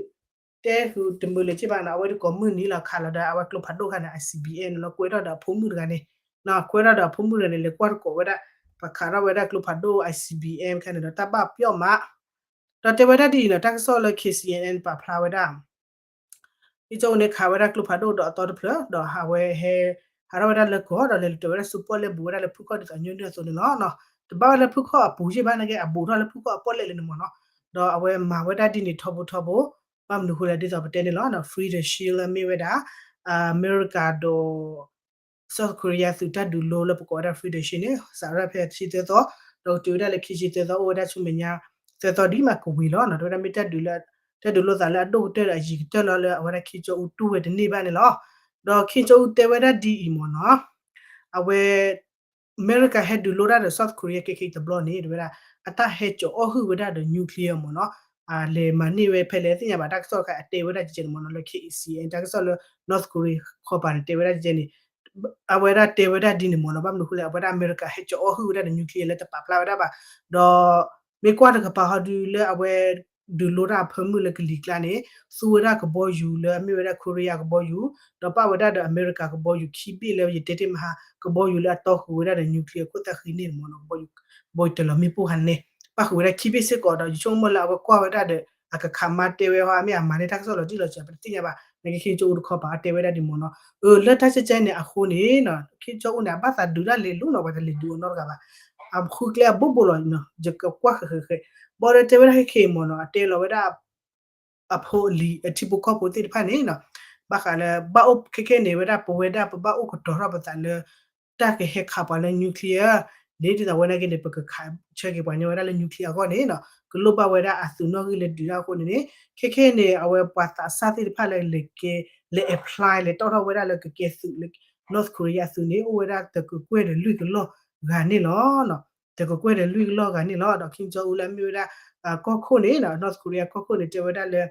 တဲဃုာ်တမုာ်လၢၤက့ဘၣ်နီၤ အဝဲဒၣ်ကိးမုၢ်နံၤလီၤခးလီၤဒီး အဝဲကျိဖးဒိၣ်ခါန့ၣ် I C B M န့ၣ်လီၤ ကွဲးထီၣ်ဒီးအဖိမုၣ်တဂၤန့ၣ် ကွဲးထီၣ်ဒီးအဖိမုၣ်တဂၤန့ၣ် လဲၤကွၢ်တကိးဝဲဒၣ် ပှၤခးထီၣ်ဝဲဒၣ်ကျိဖးဒိၣ် I C B M ခါန့ၣ်ဒီး တၢ်ဘၣ်ပျီၣ်မး ဒီးတဲဝဲဒၣ်ဒ်အံၤနီၤ တၢ်ကစီၣ်လၢ K C N N ပာ်ဖျါဝဲဒၣ် ခ့ကၠီအူန့ၣ် ခးဝဲဒၣ်ကျိဖးဒိၣ်ဒီးအသီတဖျၢၣ် ဒီးဟးဝဲဟဲ ဟးထီၣ်ဝဲဒၣ်လၢကီၢ် ဒီးလဲၤတၢၤဝဲဒၣ်စူးပီၣ်လဲၣ်ဘူးဝဲဒၣ်လၢဖုခီၣ်ဒ်သိးညိၣ်န့ၢ်အသိးန့ၣ်လီၤ. တဘၣ်ဝဲလၢဖုခီၣ်အပူၤယ့ၢ်ဘၣ် နာ်က့အဘူးထီၣ်လၢဖုခီၣ်အပီၣ်လဲၣ်လၢန့ၣ်မ့ၢ်နီၤ. ဒီးအဝဲမၤဝဲဒၣ်ဒ်န့ၣ်ထီဘိထီဘိ ဘၣ်မနုၤဃိလဲၣ်ဒ်သိးပတဲန့ၣ်လီၤ. Free the Shield လၢမ့ၢ်ဝဲဒၣ် အမဲရကၤဒီး South Korea သုးတၢ်ဒုးလိလၢပကိးဝဲဒၣ် Free the Shield န့ၣ် စးထီၣ်ဖဲဆံသၢသီ ဒီးကတုၤဝဲဒၣ်လၢခံဆံသၢသီ အိၣ်ဝဲဒၣ်ဆူမဲာ်ညါသၢသီဒ်မးကဝံၤလီၤ. တဲဝဲဒၣ်မ့ၢ်တၢ်ဒုးလၢ တၢ်ဒုးလိာ်သးလၢအဒိၣ်ကတၢၢ်ဒီးအယံၤကတၢၢ်လီၤလၢအဝဲဒၣ်ခ့ကၠီအူတူၢ်ဝဲတန့ၢ်ဘၣ်န့ၣ်လီၤ. ဒီးခ့ကၠီအူတဲဝဲဒၣ်ဒ်အံၤမ့ၢ်နီၤ အဝဲ အမဲရကၤဟဲဒုးလိတၢ်ဒီး South Korea ခဲခဲအံၤတဘျီန့ၣ် တဲဝဲဒၣ် အတၢ်ဟဲကၠီၤအီၣ်ဟုၣ်ဝဲဒၣ်ဒီး nuclear မ့ၢ်နီၤ လဲၤမၤန့ၢ်ဝဲဖဲလဲၣ်သ့ၣ်ညါဘၣ် တၢ်ကစီၣ်တခါအတဲဝဲဒၣ်ကဲန့ၣ်မ့ၢ်နီၤ လၢ K C N N တၢ်ကစီၣ်လၢ North Korea ခီပၤန့ၣ် တဲဝဲဒၣ်ကဲန့ၣ် အဝဲဒၣ်တဲဝဲဒၣ်ဒ်န့ၣ်မ့ၢ်နီၤ ဘၣ်မနုၤဃိလဲၣ် အဝဲဒၣ်အမဲရကၤဟဲကၠီၤအီၣ်ဟုၣ်ဝဲဒၣ်ဒီး nuclear လၢတပာ်ဖျါဝဲဒၣ်ဘၣ် ဒီး မ့ၢ်ကွၢ်တကပၤဟီဒုးလၢအဝဲ ဒုးလိတၢ်အဖၢမုၢ်လၢကလံၤကျါန့ၣ် သူဝဲဒၣ်ကဘီယူၤလၢအမ့ၢ်ဝဲဒၣ် Korea ကဘီယူၤ ဒီးပၣ်ဝဲဒၣ်ဒီးအမဲရကၤကဘီယူၤခံဘ့ၣ်လၢယတဲတ့ၢ်မဟါ ကဘီယူၤလၢအတီဃုာ်ဝဲဒၣ်ဒီး nuclear ခိၣ်သၣ်ဃံန့ၣ်မ့ၢ်နီၤ ကဘီယူၤတလီၤမ့ၣ်ပိၢ်ဟးန့ၣ် ပၣ်ဃုာ်ဝဲဒၣ်ခံဘ့ၣ်စ့ၢ်ကီးဒီး ယဆိကမိၣ်လၢအဝဲကွၢ်ဝဲဒၣ်ဒီး အကခးမါတဲဝဲဟီ အမ့ၢ်အမၤန့ၢ်တၢ်ကစီၣ်လီၤတံၢ်လီၤဆဲး ပတသ့ၣ်ညါဘၣ် နာ်က့ခ့ကၠီအူတခီပၤတဲဝဲဒၣ်ဒ်မ့ၢ်နီၤ အၢ လၢတၢ်ကဲကဲန့ၣ်အဃိန့ၣ် ခ့ကၠီအူန့ၣ် အဘၣ်သးဒုးတၢ်လဲၤလူၤနီၤ ပှၤတလဲၤဒုးအီၤနီတဂၤဘၣ် အဃုကျဲအဘိဘိလီၤ ယကကွၢ်ဃဲးဃဲးဃဲး ဘၣ်ဒီးတဲဝဲဒၣ်ခဲခဲအံၤမ့ၢ်နီၤ အတဲလီၤဝဲဒၣ် အဖိအလံၤ အထံဖိကီၢ်ဖိသ့ၣ်တဖၣ်န့ၣ်နီၤ ဘၣ်ဃးလၢ ဘၣ်အိၣ်ခဲခဲန့ၣ်ဝဲဒၣ် ပဝဲဒၣ်ပဘၣ်အိၣ်ကတီၤထီၣ်ပသးလၢ တၢ်ကဟဲခးပှၤလၢ nuclear န့ၣ် ဒ်သိးဝဲနာ်က့န့ၣ် ပကခးဆၢက့ၤပှၤညီဝဲဒၣ်လၢ nuclear အဂီၢ်န့ၣ်နီၤ ကလိၣ်ဘၣ်ဝဲဒၣ်အသုးနီၣ်ဂံၢ်လၢဒုးတၢ်အဃိန့ၣ်န့ၣ် ခဲခဲန့ၣ် အဝဲပှၤသးစၢ်သ့ၣ်တဖၣ်လၢလဲၤကဲ လဲၤ apply လဲၤတီၣ်ထီၣ်ဝဲဒၣ်လၢကကဲသုးလၢ North Korea အသုးန့ၣ် အိၣ်ဝဲဒၣ်တကကွဲၢ်ဒီးလွံၢ်ကလီၢ်ဂၤန့ၣ်လီၤ. တကကွဲၢ်ဒီးလွံၢ်ကလီၢ်ဂၤန့ၣ်လီၤ. ဒီးခ့ကၠီအူလၢအမ့ၢ်ဝဲဒၣ် ကီၢ်ခိၣ်န့ၣ် North Korea ကီၢ်ခိၣ်န့ၣ် တဲဝဲဒၣ်လၢ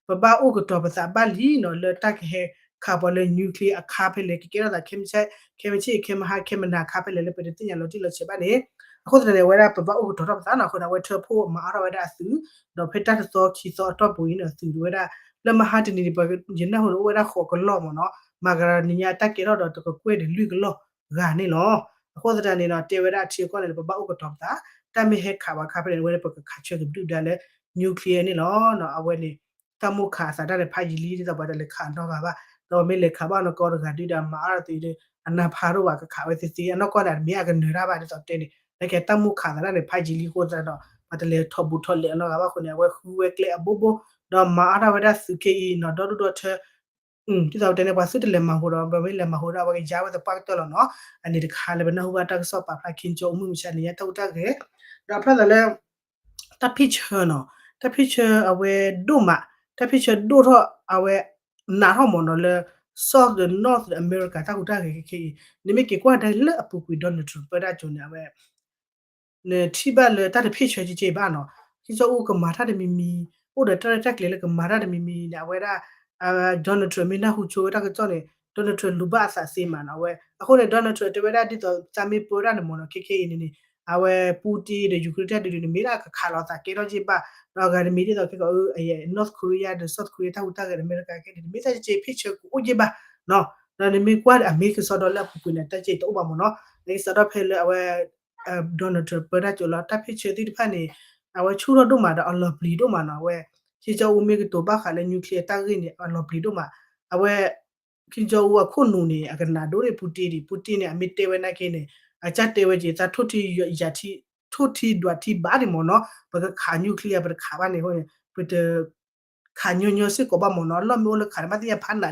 ပဘၣ်အိၣ်ကတီၤပသးဘၣ်လံနီၤ လၢတၢ်ကဟဲခးပှၤလၢ nuclear အခါဖဲလဲၣ် ကကဲထီၣ်သး ခဲမုၢ်ဆ့ၣ် ခဲမုၢ်ဆ့ၣ် ခဲမုၢ်ဟါ ခဲမုၢ်နၤအခါဖဲလဲၣ်လၢပတသ့ၣ်ညါလီၤတံၢ်လီၤဆဲးဘၣ်န့ၣ်, အဃိသတးန့ၣ် အဝဲဒၣ်ပဘၣ်အိၣ်ကတီၤထီၣ်ပသးနီၤ အဃိန့ၣ် အဝဲထၢဖှိၣ်မၤအါထီၣ်ဝဲဒၣ်အသုး, ဒီးဖဲတၢ်တသီခံသီအတီၢ်ပူၤအံၤန့ၣ် အသုးဝဲဒၣ် လၢမဟါတနံၤန့ၣ် ယနၢ်ဟူန့ၣ် အိၣ်ဝဲဒၣ်ဃိးကလီၢ်မ့ၢ်နီၤ, မၤကရၤနံၤညါတၢ်ကဲထီၣ်ဒီးတကကွဲၢ်ဒီးလွံၢ်ကလီၢ်ဂၤန့ၣ်လီၤ. အဃိသတးန့ၣ်နီၤ တဲဝဲဒၣ်အထံအကီၢ်န့ၣ် ပဘၣ်အိၣ်ကတီၤပသး, တၢ်မ့ၢ်ဟဲခးပှၤခါဖဲန့ၣ် အဝဲန့ၣ် ပကခးဆၢကဒုၣ်ဒါလၢ nuclear န့ၣ်လီၤ. အဝဲန့ၣ် တၢ်မိၣ်ခးအသးတၢ်န့ၣ် ဖးယံာ်လံ ဒ်သိးပှၤတလဲၤခးနီတဂၤဘၣ်, ဒီးမ့ၢ်လဲၤခးဘၣ်နီၢ်ကီၢ်တဂၤဒုၣ်ဒါမၤအါထီၣ်သ့ဒီး အနၢ်ဖးဒိၣ်ဘၣ် ကခးဝဲသ့သ့ အနီၢ်ကီၢ်န့ၣ် တမ့ၢ်အကနၢၤတၢ်ဘၣ် ဒ်သိးတဲန့ၣ် လၢကဲတၢ်မိၣ်ခးသးတၢ်န့ၣ် ဖးယံာ်လံအဃိသတးဒီး ပှၤတလဲၤထီၣ်ဘူးထီၣ်လဲၤအနီတဂၤဘၣ်အဃိန့ၣ် အဝဲဃုဝဲကျဲအဘိဘိ, ဒီးမၤအါထီၣ်ဝဲဒၣ်သုးက့အံၤနီၤ ဒီဒူၣ်ဒီထၢ ဒ်သိးပတဲန့ၣ် ပှၤသုတလဲၤမၤဟူးဒီး ပမ့ၢ်လဲၤမၤဟူးဒီး အဝဲကယါဝဲသပှၢ်ကတၢၢ်လီၤနီၤ. အန့ၣ်တခါလၢပနၢ်ဟူဘၣ်တၢ်ကစီၣ်ပာ်ဖျါ Kim Jong Un မုၢ်မဆါန့ၣ် ညါတၢ်ဟူးတၢ်ဂဲၤ, ဒီးဖျါသးလၢ တၢ်ဖ့ၣ်ဆၢနီၤ, တၢ်ဖ့ၣ်ဆၢအဝဲဒိၣ်မး, တၢ်ဖ့ၣ်ဆၢဒိၣ်ထီၣ်အဝဲ နးထီၣ်မ့ၢ်နီၤလၢ South ဒီး North ဒီး America တၢ်ဟူးတၢ်ဂဲၤခဲခဲအံၤ, နမ့ၢ်က့ၤကွၢ်ဒၣ်လၢအပူၤကွံာ် Donald Trump ပၢတၢ်ကၠိန့ၣ် အဝဲ နထံၣ်ဘၣ်လၢတၢ်တဖ့ၣ်ဆၢကက့ဘၣ်နီၤ, ခ့ကၠီအူကမၤတၢ်တမံၤမံၤ, အိၣ်ဒီးတၢ်ရဲၣ်တၢ်ကျဲၤလၢကမၤတၢ်တမံၤမံၤန့ၣ် အဝဲဒၣ် Donald Trump မ့ၢ်နၢ်ဟူဆိဝဲတၢ်ကစီၣ်န့ၣ် Donald Trump လူၤဘၣ်အသးသ့မးနီၤ, အဝဲ အဃိန့ၣ် Donald Trump တဲဝဲဒၣ်ဒ်သိးသးမ့ၢ်ပၢတၢ်န့ၣ်မ့ၢ်နီၤ ခဲခဲအံၤန့ၣ်န့ၣ် အဝဲ Putin ဒီး Ukraine တၢ်ဒုးဒုးန့ၣ် မ့ၢ်ဒၣ်ကခးလီၤသးကဲထီၣ်က့ဘၣ်, ဒီးအဂၤတမံၤဒ်သိးခဲကီး North Korea ဒီး South Korea တၢ်ဟူးတၢ်ဂဲၤဒီး အမဲရကၤခဲန့ၣ် တမ့ၢ်တၢ်ကက့ဖ့ၣ်ဆၢကအိၣ်က့ဘၣ်နီၤ, ဒီးနမ့ၢ်ကွၢ်အမ့ၢ်ကစီဒီလၢအပူၤကွံာ်န့ၣ် တၢ်က့တအိၣ်ဘၣ်မ့ၢ်နီၤ, နကစီဒီဖဲလၢအဝဲ Donald Trump ပၢတၢ်ကၠိလီၤ တၢ်ဖ့ၣ်ဆၢသ့ၣ်တဖၣ်န့ၣ် အဝဲဆူၣ်ထီၣ်ဒိၣ်မးဒီးအလီၤပျံၤဒိၣ်မးနီၤ, အဝဲ ခ့ကၠီအူမ့ၢ်ကတိၤဘၣ်ဃးလၢ nuclear တၢ်ဂ့ၢ်န့ၣ် အလီၤပျံၤဒိၣ်မး, အဝဲ ခ့ကၠီအူအခိၣ်နူာ်န့ၣ် အကနၣ်ဒိၣ်န့ၣ် Putin ဒံး Putin န့ၣ် အမ့ၢ်တဲဝဲနာ်က့န့ၣ် အကၢ်တဲဝဲက့ၤ သးထိၣ်ထံယၤထံ ထိၣ်ထံဒွးထံဘၣ်န့ၣ်မ့ၢ်နီၤ, ပကခး nuclear ပတခးဘၣ်န့ၣ်အဃိန့ၣ် ပတ ခးညီညီစ့ၢ်ကီးဘၣ်မ့ၢ်နီၤ, အလီၢ်မ့ၢ်အိၣ်လၢခးန့ၣ် ဘၣ်သ့ၣ်ညါဖးနးလံ,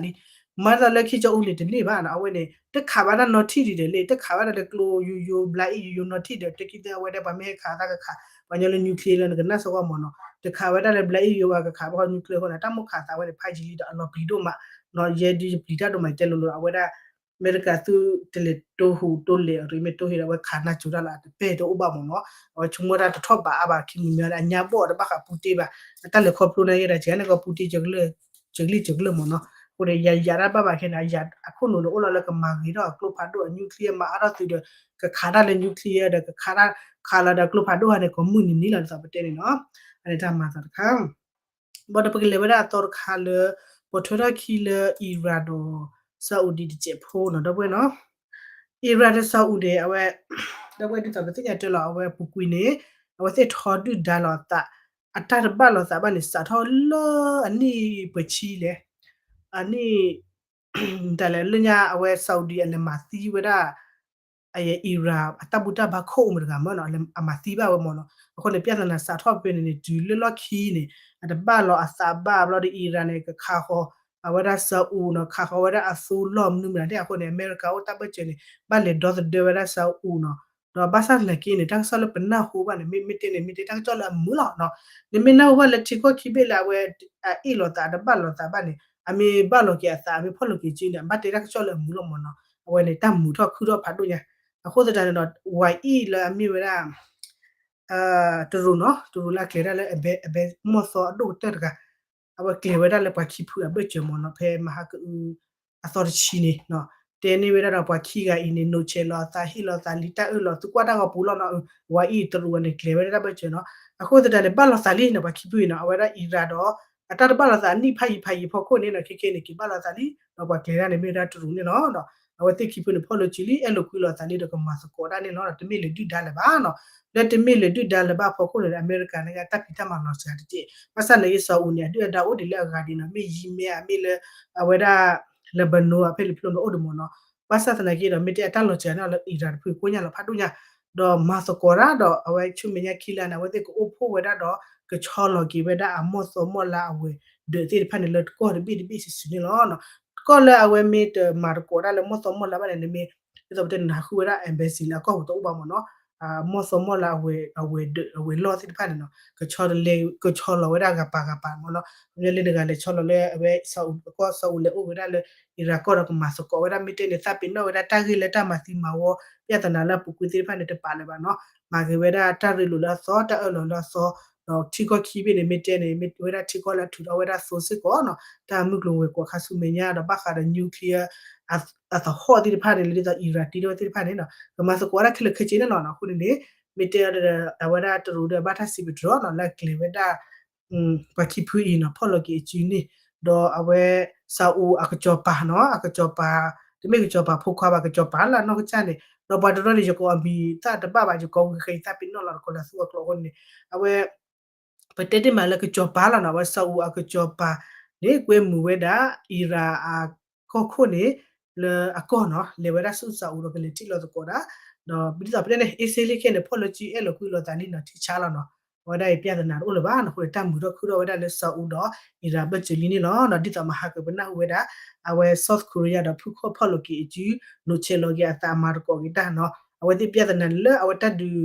မၤသးလၢခ့ကၠီအူန့ၣ်တန့ၢ်ဘၣ်နီၤ, အဝဲန့ၣ် တခးဘၣ်တၢ်နီထံၣ်ဒံးဒီးလံ, တခးဘၣ်တၢ်လၢကျိယိယိ ဘျါအံၣ်ယိယိနီထံၣ်ဒီး တၢ်ခံသ့ၣ်အဝဲဒၣ်ပှၤမ့ၢ်ဟဲခးသးကခး, ပှၤညီလၢ nuclear လၢနကနၣ်စ့ၢ်ကီးမ့ၢ်နီၤ, တခးဝဲဒၣ်လၢဘျါအံၣ်ယိယိဝဲကခးဘၣ်ဃီ nuclear အဃိန့ၣ် တၢ်မိၣ်ခးသးဝဲန့ၣ် ဖးယံာ်လံဒီးအလီၤပျံၤဒိၣ်မး, ယဲဒ်ယပျံၤတၢ်ဒိၣ်မး ယတဲလိၤလိၤ အဝဲဒၣ် အမဲရကၤသုးတလဲၤတိဟူးတိလဲၤအရ့ မ့ၢ်တိဟ့ၣ်ဒီး အဝဲခးနၢ်ကၠိတၢ်လီၤ အတပဲၢ်တအိၣ်ဘၣ်မ့ၢ်နီၤ, အဝဲဆိကမိၣ်တၢ်တထီၣ်ဘးအါဘၣ် ခံမံၤမံၤဒီး အညါဘီၣ်အီၤတဘၣ်ဃး Putin ဘၣ်, အတၢ်လဲၤခီဖျိန့ၣ်ကဲဒၣ် ကန့ၣ်ကီး Putin ကလၢာ် ကဂလၢာ်မ့ၢ်နီၤ, အဃိန့ၣ် ယၤယၤတၢ်ဘၣ်ဘၣ်ခဲန့ၣ် အခိၣ်နူာ်န့ၣ် အိၣ်လီၤလၢကမၤဂ့ၤထီၣ်အကျိဖးဒိၣ်အ nuclear မၤအါထီၣ်သုးဒီး ကခးတၢ်လၢ nuclear ဒီး ကခးတၢ် ခးလီၤဒီးကျိဖးဒိၣ်ဟါန့ၣ် ကိးမုၢ်နံၤနံၤလီၤ ဒ်သိးပတဲန့ၣ်နီၤ, အန့ၣ်တၢ်မၤသးတခါ ဘၣ်ဒီးပကလဲၤဝဲဒၣ်အသီတခါလၢ ပိာ်ထွဲထီၣ်ခံလၢ Iran ဒီး Saudi တစဲးဖိနီၤ ဒီပုၢ်ဝဲၢ်နီၤ, Iran ဒီး Saudi န့ၣ် အဝဲ ဒီပုၢ်ဝဲၢ်ဒ်သိးပသ့ၣ်ညါတၢ်လီၤ အဝဲပူၤကွံာ်န့ၣ် အဝဲသ့ၣ်ထီဒုၣ်ဒါလိာ်သး အတၢ်တဘၣ်လိာ်သးဘၣ်န့ၣ် စးထီၣ်လၢအနံၣ်ပှဲၤဆံလဲၣ်, အနံၣ် တၢ်လဲၣ်လၢညါအဝဲ Saudi အလဲၤမၤသံဝဲဒၣ် အ Iran အတၢ်ဘူၣ်တၢ်ဘါခိၣ်အိၣ်မတဂၤမ့ၢ်နီၤ အမၤသံဘၣ်ဝဲမ့ၢ်နီၤ, အဃိန့ၣ် ပြဿနာစးထီၣ်ဖဲန့ၣ်န့ၣ် တုၤလၢလီၢ်ခံန့ၣ် အတဘၣ်လီၤအသးဘၣ်ဘျီဒီး Iran န့ၣ် ကခးဃီၤ အဝဲဒၣ် Saudi နီၤ ခးဃီၤဝဲဒၣ်အသိလီၢ်မနုၤမနုၤသ့ၣ်အဃိန့ၣ် အမဲရကၤအိၣ်တၢ်ဘၢၣ်စၢၤန့ၣ် ဘၣ်လဲၤဒီသဒၢဝဲဒၣ် Saudi နီၤ, ဒီးဘၣ်ဆၣ်သနာ်က့န့ၣ် တၢ်ကစီၣ်လၢပနၢ်ဟူဘၣ်န့ၣ် မ့ၢ်မ့ၢ်တဲန့ၣ် မ့ၢ်တဲတၢ်ကစီၣ်လၢအမုာ်လီၤနီၤ, နမ့ၢ်နၢ်ဟူဘၣ်လၢထံကီၢ်ခံဘ့ၣ်လၢအဝဲ အအ့ၣ်လိာ်သး အတဘၣ်လိာ်သးဘၣ်န့ၣ် အမ့ၢ်ဘၣ်လိာ်က့ၤအသး အမ့ၢ်ဖီၣ်လိာ်က့ၤစုန့ၣ် အဘၣ်တဲတၢ်ကစီၣ်လၢအမုာ်လီၤမ့ၢ်နီၤ, အဝဲန့ၣ် တၢ်မုာ်ထီၣ်ခုၣ်ထီၣ်ဖးဒိၣ်ညါ, အဃိသတးန့ၣ်ဒီး ဝၤအံၣ်လၢအမ့ၢ်ဝဲဒၣ် တရူးနီၤ တရူးလၢအကျဲၤတၢ်လၢအဘဲ အဘဲမီၢ်သီအဒိၣ်ကတၢၢ်တဂၤ, အဝဲကျဲၤဝဲဒၣ်လၢပှၤခံဖုအဘၢၣ်စၢၤမ့ၢ်နီၤ ဖဲမဟါကအု အသီတဆံန့ၣ်နီၤ, တဲန့ၢ်ဝဲဒၣ်ဒီးပှၤခံဂၤအံၤန့ၣ် နိးဆဲးလီၤအသး ဟ့ၣ်လီၤသးလံ တၢ်အၢၣ်လီၤ သုကွၢ်တၢ်ဂီၤပူၤလီၤနီၤ, ဝၤအံၣ်တရူးဝဲန့ၣ် ကျဲၤဝဲဒၣ်တၢ်ဘၢၣ်စၢၤနီၤ, အဃိသတးန့ၣ် ဘၣ်လိာ်သးလံနီၤ ပှၤခံဖုအံၤနီၤ အဝဲဒၣ် Iran ဒီး အတၢ်တဘၣ်လိာ်သးအနံၣ်ဖးယံၤဖးယံၤဖီခိၣ်န့ၣ်နီၤ ခဲခဲန့ၣ် က့ၤဘၣ်လိာ်သးလံ, ဒီးပှၤကျဲၤတၢ်န့ၣ်မ့ၢ်ဝဲဒၣ်တရူးန့ၣ်လီၤ. အဝဲသ့ၣ်ခံဖုန့ၣ် ဖီၣ်လိာ်စုလံ အဲၣ်လိာ်ကွံလိာ်သးလံဒီးကမၤသကိးတၢ်န့ၣ်လီၤ. တမ့ၢ်လၢၤဒုၣ်ဒါလၢၤဘၣ်နီၤ, လၢတမ့ၢ်လၢၤဒုၣ်ဒါလၢၤဘၣ်ဖီခိၣ်န့ၣ်ဒီး အမဲရကၤန့ၣ် တၢ်ဖံးတၢ်မၤလီၤစှၤတက့ၢ်. ဘၣ်ဆၣ်န့ၣ် Saudi န့ၣ် အဒုၣ်အဒါအိၣ်ဒံးလၢအဂၤဒံးနီၤ, မ့ၢ်ယံၤမဲအမ့ၢ်လၢ အဝဲဒၣ် Lebanon အဖဲလံဖျိန့ၣ်အိၣ်ဒံးမ့ၢ်နီၤ, ဘၣ်ဆၣ်သနာ်က့ဒီး မ့ၢ်တဲအတၢ်လီၤစှၤန့ၣ်လၢ Iran တဖုကိညၢ်လီၤဖးဒိၣ်ညါ ဒီးမၤသကိးတၢ်ဒီး အဝဲဆူမဲာ်ညါခံလါန့ၣ် အဝဲသ့ၣ်ကအိၣ်ဖှိၣ်ဝဲဒၣ်ဒီး ကဆီလီၤက့ၤဝဲဒၣ်အမီၢ်သီမီၢ်လါအဝဲၤဒၢးသ့ၣ်တဖၣ်န့ၣ် လၢကီၢ်တဘ့ၣ်တဘ့ၣ်စုာ်စုာ်န့ၣ်လီၤ. ကီၢ်လၢအဝဲမ့ၢ်တမၤသကိးတၢ်လၢမီၢ်သီမီၢ်လါဘၣ်န့ၣ် နမ့ၢ် ဒ်သိးပတဲနၤဃုဝဲဒၣ် embassy လၢအကီၢ်ပူၤတအိၣ်ဘၣ်မ့ၢ်နီၤ, မီၢ်သီမီၢ်လါအဝဲၤဒၢးအဝဲၤလီၢ်သ့ၣ်တဖၣ်န့ၣ်နီၤ ကဆီလီၤဝဲဒၣ်ဂၤပၤဂၤပၤမ့ၢ်နီၤ, မ့ၢ်လၢနဂၤလဲၤဆီလီၤလၢအဝဲ ကီၢ် Saudi လဲၤအိၣ်ဝဲဒၣ်လၢ Iran ကီၢ်ဒီးကမၤသကိးဝဲဒၣ် မ့ၢ်တဲန့ၣ် သးပ့ၤနီၣ်ဝဲဒၣ်တၢ်ဂ့ၢ်လၢတၢ်မၤသံမၤဝီ ပြဿနာလၢအပူၤကွံာ်သ့ၣ်တဖၣ်န့ၣ် တပာ်လၢၤဘၣ်နီၤ, မၤဂ့ၤဝဲဒၣ်တၢ်ရ့လိာ်လၢအသီ တၢ်အၢၣ်လီၤလၢအသီ ဒီးထံကီၢ်ခံဘ့ၣ်န့ၣ် မ့ၢ်တဲန့ၣ် မ့ၢ်ဝဲဒၣ်ထံကီၢ်လၢအထုးထီၣ်ဝဲဒၣ်သိစ့ၢ်ကီးနီၤ တၢ်မုၢ်ကျိၤဝဲၤကွာ်ခါဆူမဲာ်ညါ ဒီးဘၣ်ဃးဒီး nuclear အသဟီၣ်သ့ၣ်တဖၣ်န့ၣ် လၢဒ်သိး Iran တ့ထီၣ်ဝဲသ့ၣ်တဖၣ်န့ၣ်နီၤ ကမၤသကိးဝဲဒၣ်ခဲလၢာ်ခဲဆ့န့ၣ်လီၤနီၤ. အဃိန့ၣ်န့ၣ် မ့ၢ်တဲအီၤဒီး အဝဲဒၣ်တရူးဒီးဘၣ်တၢ်စံးပတြၢၤနီၤ လၢအကျဲၤဝဲဒၣ် ပှၤခံဖုအံၤနီၤ ဖီၣ်လီၤက့ၤအစုန့ၣ် ဒီးအဝဲ Saudi အကစီၤပၤနီၤ အကစီၤပၤ တမ့ၢ်ကစီၤပၤဖိခွါဘၣ် ကစီၤပၤလၢအနီၢ်ကစၢ်န့ၣ် ဒီးပှၤတရူးန့ၣ် ယကိးအမံၤသၣ်တဘၣ်ဘၣ် ယကိးဝံၤဃဲအံၤသၣ်ပ့ၤနီၣ်လီၤ တကိးလၢသူအကျိာ်အဃိန့ၣ် အဝဲ ပတဲတ့ၢ်မးလၢကစီၤပၤလီၤနီၤ အဝဲ Saudi အကစီၤပၤန့ၣ် ကွဲမုာ်ဝဲဒၣ် Iran အကီၢ်ခိၣ်န့ၣ် လၢအကီၢ်နီၤ လဲၤဝဲဒၣ်ဆူ Saudi ဒီးကလဲၤထံၣ်လိာ်သကိးဒၣ် ဒီးဒ်သိးပတဲန့ၣ် အ့စ့လ့ခဲန့ၣ် ဖီၣ်လၢစုအဲၣ်လီၤကွံလိာ်သးလံနီၤ ထံဆါလီၤနီၤ အဝဲဒၣ်အံၤ ပြဿနာတအိၣ်လၢၤဘၣ်နီၤ အဃိန့ၣ် တၢ်မုာ်ထီၣ်ခုၣ်ထီၣ်ဝဲဒၣ်လၢ Saudi ဒီး Iran ဘၢၣ်စၢၤလံန့ၣ်လီၤနီၤ ဒ်သိးမဟါကပနၢ်ဟူဝဲဒၣ် အဝဲ South Korea ဒီးဖုခီၣ်ဖီၣ်လီၤက့ၤအစု နိးဆဲးလီၤက့ၤအသးအမၤသကိးက့ၤတၢ်နီၤ အဝဲသ့ၣ်ပြဿနာန့ၣ်လၢအဝဲတၢ်ဒုး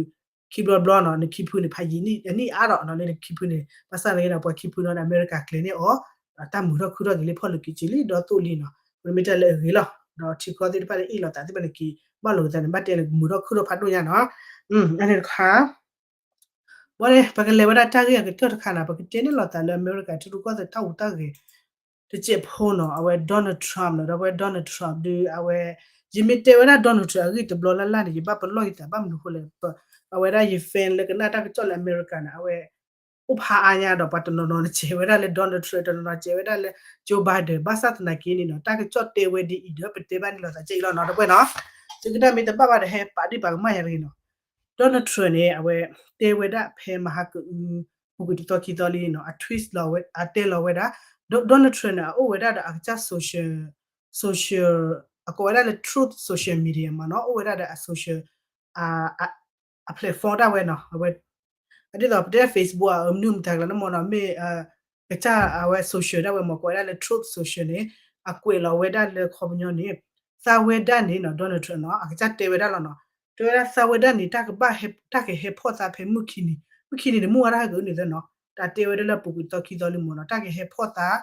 ခံဘျီဘျီနီၤ နခံဖုန့ၣ် ဖးယံာ်နံၣ်အါဒီးနီၤ လၢနခံဖုန့ၣ် ဘၣ်ဆၣ်သနာ်က့ဒီး ပှၤခံဖုနီၤဒီး အမဲရကၤကျဲၤန့ၢ်အီၤ တၢ်မုာ်ထီၣ်ခုၣ်ထီၣ်က့ၤလၢဖီၣ်လီၤက့ၤစုလံ ဒီသိၣ်လံနီၤ မ့ၢ်တၢ်လၢအဂ့ၤလီၤ ဒီးထံကီၢ်သ့ၣ်တဖၣ်လၢအ့ၣ်လိာ်သးသ့ၣ်တဖၣ်န့ၣ်က့ၤ ဘၣ်လိာ်က့ၤသးန့ၣ် ဘၣ်တဲလၢမုာ်ထီၣ်ခုၣ်ထီၣ်ဖးဒိၣ်ညါနီၤ အန့ၣ်တခါ ဘၣ်န့ၣ် ပကလဲၤဝဲဒၣ်တၢ်ဂ့ၢ်အကတၢၢ်တခါနီၤ ပကတဲန့ၣ်လိာ်သးလၢအမဲရကၤထံရူၢ်ကီၢ်သဲးတၢ်ဟူးတၢ်ဂဲၤ တစဲးဖိနီၤ အဝဲ Donald Trump နီၤ ဒီးအဝဲ Donald Trump ဒုး အဝဲ ယမ့ၢ်တဲဝဲဒၣ် Donald Trump အဂ့ၢ်တဘျီလၢ်လၢ်န့ၣ် ယဘၣ်ပလီၢ်ယသးဘၣ်မနုၤအဃိလဲၣ် အဝဲဒၣ်ယ fan လၢကနၣ်တၢ်ကစီၣ်လၢအမဲရကၤန့ၣ် အဝဲ အိၣ်ဖးအါညါဒီး ပှၤတနီၤနီၤန့ၣ် စဲးဝဲဒၣ်လၢ Donald Trump တနီၤနီၤစဲးဝဲဒၣ်လၢ Joe Biden ဘၣ်ဆၣ်သနာ်က့န့ၣ်နီၤ တၢ်ကစီၣ်တဲဝဲဒ်အံၤဒီး ပတဲဘၣ်န့ၣ်လိာ်သးကဲအံၤလီၤနီၤ တပှဲၤနီၤ သုကတၢ်မ့ၢ်တဘၣ်ဘၣ်ဒီး ဟဲပာ်ဒံးပာ်ကမၣ်ယၤတဂ့ၤနီၤ Donald Trump န့ၣ် အဝဲတဲဝဲဒၣ်ဖဲမဟါကအု ပူၤကွံာ်တသီခံသီလံနီၤ အ tweet လီၤဝဲ အတဲလီၤဝဲဒၣ် Donald Trump န့ၣ် အအိၣ်ဝဲဒၣ်ဒီးအကစၢ် social social အကိးဝဲဒၣ်လၢ Truth social media မ့ၢ်နီၤ အိၣ်ဝဲဒၣ်ဒီးအ social အ အ platform ဒၣ်ဝဲနီၤ အဝဲ ဒ်သိးပတဲ Facebook အမနုၤမတၤကျါန့ၣ်မ့ၢ်နီၤ မ့ၢ် ကစၢ်အဝဲ social ဒၣ်ဝဲမ့ၢ် ကိးဝဲဒၣ်လၢ Truth social န့ၣ် အကွဲးလီၤဝဲဒၣ်လၢခီပညီန့ၣ် သးဝဲဒၣ်န့ၣ်နီၤ Donald Trump နီၤ အကစၢ်တဲဝဲဒၣ်လီၤနီၤ တဲဝဲဒၣ်သးဝဲဒၣ်န့ၣ် တၢ်ကဘၣ်ဟဲ တၢ်ကဟဲဖီၣ်သးဖဲမုၢ်ခံနံၤ မုၢ်ခံနံၤန့ၣ် မုၢ်ဝါထီၣ်ဟဲကအုန့ၣ်သနီၤ တၢ်တဲဝဲဒၣ်လၢပူၤကွံာ်သီခံသီလံမ့ၢ်နီၤ တၢ်ကဟဲဖီၣ်သး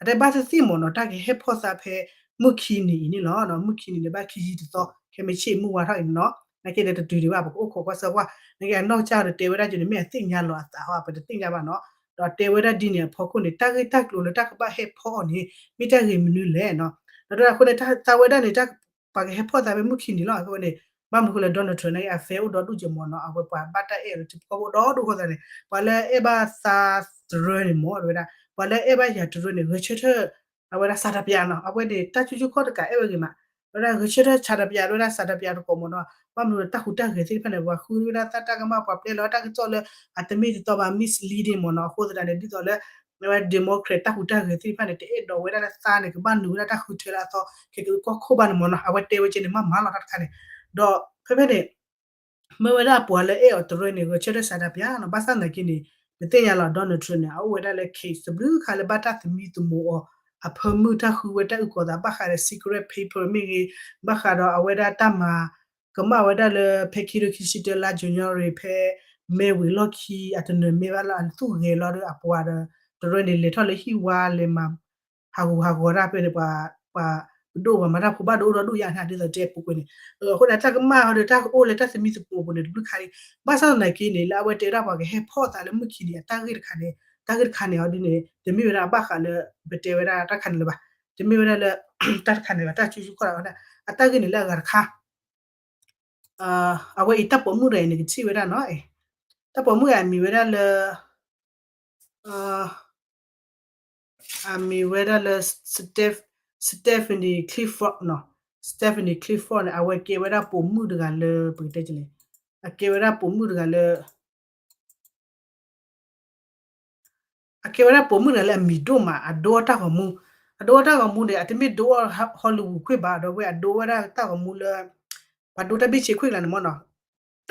အတဘၣ်သ့ၣ်သ့ၣ်မ့ၢ်နီၤ တၢ်ကဟဲဖီၣ်သးဖဲမုၢ်ခံနံၤအံၤန့ၣ်လီၤ မုၢ်ခံနံၤန့ၣ်ဘၣ်ခံဆံတသီ ခဲမုၢ်ဆ့ၣ်မုၢ်ဝါထီၣ်အံၤန့ၣ်နီၤ နာ်က့ဒီးတတုၤဒံးဘၣ် ပကအိၣ်ခိးကွၢ်စၢၤကွၢ် နာ်က့အနီၢ်ကစၢ်ဒီးတဲဝဲဒၣ်က့ၤန့ၣ် မ့ၢ်အသ့ၣ်ညါလီၤအသးဟီ ပတသ့ၣ်ညါဘၣ်နီၤ ဒီးတဲဝဲဒၣ်ဒ်န့ၣ်အဖီခိၣ်န့ၣ် တၢ်ဂ့ၢ်တၢ်ကျိၤလၢတၢ်ကဘၣ်ဟဲဖီၣ်အီၤန့ၣ် မ့ၢ်တၢ်ဂ့ၢ်မနုၤလဲၣ်နီၤ ဒီးအဃိန့ၣ် သးဝဲဒၣ်န့ၣ် ပှၤကဟဲဖီၣ်သးဖဲမုၢ်ခံနံၤလီၤ အဃိန့ၣ် ဘၣ်မနုၤအဃိလဲၣ် Donald Trump နာ်က့ အ fan အိၣ်ဒီဒူၣ်ကဲမ့ၢ်နီၤ အဝဲပှၤဘၣ်တၢ်အဲၣ်အီၤလၢထံဖိကီၢ်ဖိဒီဒူၣ်အဃိသတးန့ၣ် ပှၤလၢအဲၣ်ဘၣ်သးတရၢန့ၣ်မ့ၢ်ဝဲဒၣ် ပှၤလၢအဲၣ်ဘၣ်ယၤတရၢန့ၣ် ဂဲၤဆၢထၢၣ် အဝဲဒၣ်ဆန္ဒပြနီၤ အဝဲန့ၣ် တၢ်စုဆူၣ်ခီၣ်တကးအဲၣ်ဝဲဂ့ၤမး အဝဲဒၣ်ဂဲၤဆၢထၢၣ်ဆန္ဒပြ အဝဲဒၣ်ဆန္ဒပြတကိးမ့ၢ်နီၤ ဘၣ်မနုၤတၢ်ဟူးတၢ်ဂဲၤသ့ၣ်တဖၣ်န့ၣ် ပှၤဃုဝဲဒၣ်သးတၢ်ကမၣ် ပှၤပျဲလီၤဝဲတၢ်ကစီၣ်လၢအတမ့ၢ်တတီဘၣ် misleading မ့ၢ်နီၤ အဃိသတးန့ၣ် ဒ်သိးလၢ အဝဲ Democrat တၢ်ဟူးတၢ်ဂဲၤသ့ၣ်တဖၣ်န့ၣ် တအဲၣ်ဒိးဝဲဒၣ်လၢသးန့ၣ် ကဘၣ်နုာ်ဝဲဒၣ်တၢ်ဃုထၢလၢအသီ ခဲကအုကီၢ်ခိၣ်ဘၣ်န့ၣ်မ့ၢ်နီၤ အဝဲတဲဝဲကဲန့ၣ် မ့ၢ်မၤလီၤတၢ်တခါန့ၣ် ဒီးဖဲဖဲန့ၣ် မ့ၢ်ဝဲဒၣ်ပှၤလၢအဲၣ်အီၤတရၢန့ၣ် ဂဲၤဆၢထၢၣ်ဆန္ဒပြနီၤ ဘၣ်ဆၣ်သနာ်က့န့ၣ် ပသ့ၣ်ညါလီၤ Donald Trump န့ၣ် အအိၣ်ဝဲဒၣ်လၢ case တဘျုးခါလၢဘၣ်တၢ်သမံသမိးအီၤ အဖၢမုၢ်တၢ်ဃုဝဲတၢ်အုၣ်ကီၤသး ဘၣ်ဃးဒီး secret paper မ့ၢ်ဂ့ၤ ဘၣ်ဃးဒီးအဝဲဒၣ်တၢ်မၤ ကမၣ်ဝဲဒၣ်လၢဖဲခံကထိခံဆံတၢလါ January ဖဲ မဲဝံၤလီၢ်ခံ အတနၢၤမ့ၢ်ဘၣ်လၢအသူၣ်ဂဲၤလီၤဒီးအပှၤဒီး တရၢန့ၣ် လဲၤထီၣ်လၢဟံၣ်ဝါလဲၤမၤ ဟးဂူာ်ဟးဂီၤတၢ်ဖဲန့ၣ် ပှၤ ပှၤပဒိၣ်ပှၤမၤတၢ်ဖိဘၣ်ဒိအိၣ်ဒီဒူၣ်ယါန့ၣ် ဒ်သိးတဲပူၤကွံာ်န့ၣ် အဃိန့ၣ် တၢ်ကမၣ်ဟီဒီးတၢ်ကအိၣ်လၢတၢ်သမံသမိးအပူၤန့ၣ် တဘျုးခါလံ ဘၣ်ဆၣ်သနာ်က့န့ၣ် လၢအဝဲတဲဝဲဒၣ်ပှၤကဟဲဖီၣ်သးလၢမုၢ်ခံနံၤအတၢ်ဂ့ၢ်တခါန့ၣ် တၢ်ဂ့ၢ်တခါန့ၣ်အီၤဒ်န့ၣ် တမ့ၢ်ဝဲဒၣ်အဘၣ်ဃးလၢ ပတဲဝဲဒၣ်တၢ်တခါန့ၣ်လၢၤဘၣ် တမ့ၢ်ဝဲဒၣ်လၢ တၢ်တခါန့ၣ်ဘၣ် တၢ်စုဆူၣ်ခီၣ်တခါ အတၢ်ဂ့ၢ်န့ၣ်လၢအဂၤတခါ အဝဲအံၤတၢ်ပိာ်မုၣ်တဂၤအံၤန့ၣ် ကထံၣ်ဝဲဒၣ်နီၤ တၢ်ပိာ်မုၣ်အံၤအမံၤဝဲဒၣ်လၢ အမံၤဝဲဒၣ်လၢ Steph- Stephanie Clifford နီၤ Stephanie Clifford န့ၣ် အဝဲကဲဝဲဒၣ်ပိာ်မုၣ်တဂၤလၢ ပကတဲလဲၣ် အကဲဝဲဒၣ်ပိာ်မုၣ်တဂၤလၢ အကဲဝဲဒၣ်ပိာ်မုၣ်တဂၤလၢအမံၤဒိၣ်မး အဒိအတၢ်ဂီၤမူ အဒိအတၢ်ဂီၤမူန့ၣ် အတမ့ၢ်ဒိအ Hollywood ခွ့ၣ်ဘၣ် ဒီးဝဲအဒိဝဲဒၣ်တၢ်ဂီၤမူလၢ ပှၤဒိတၢ်ဘ့ၣ်ဆ့ခွ့ၣ်ကျါန့ၣ်မ့ၢ်နီၤ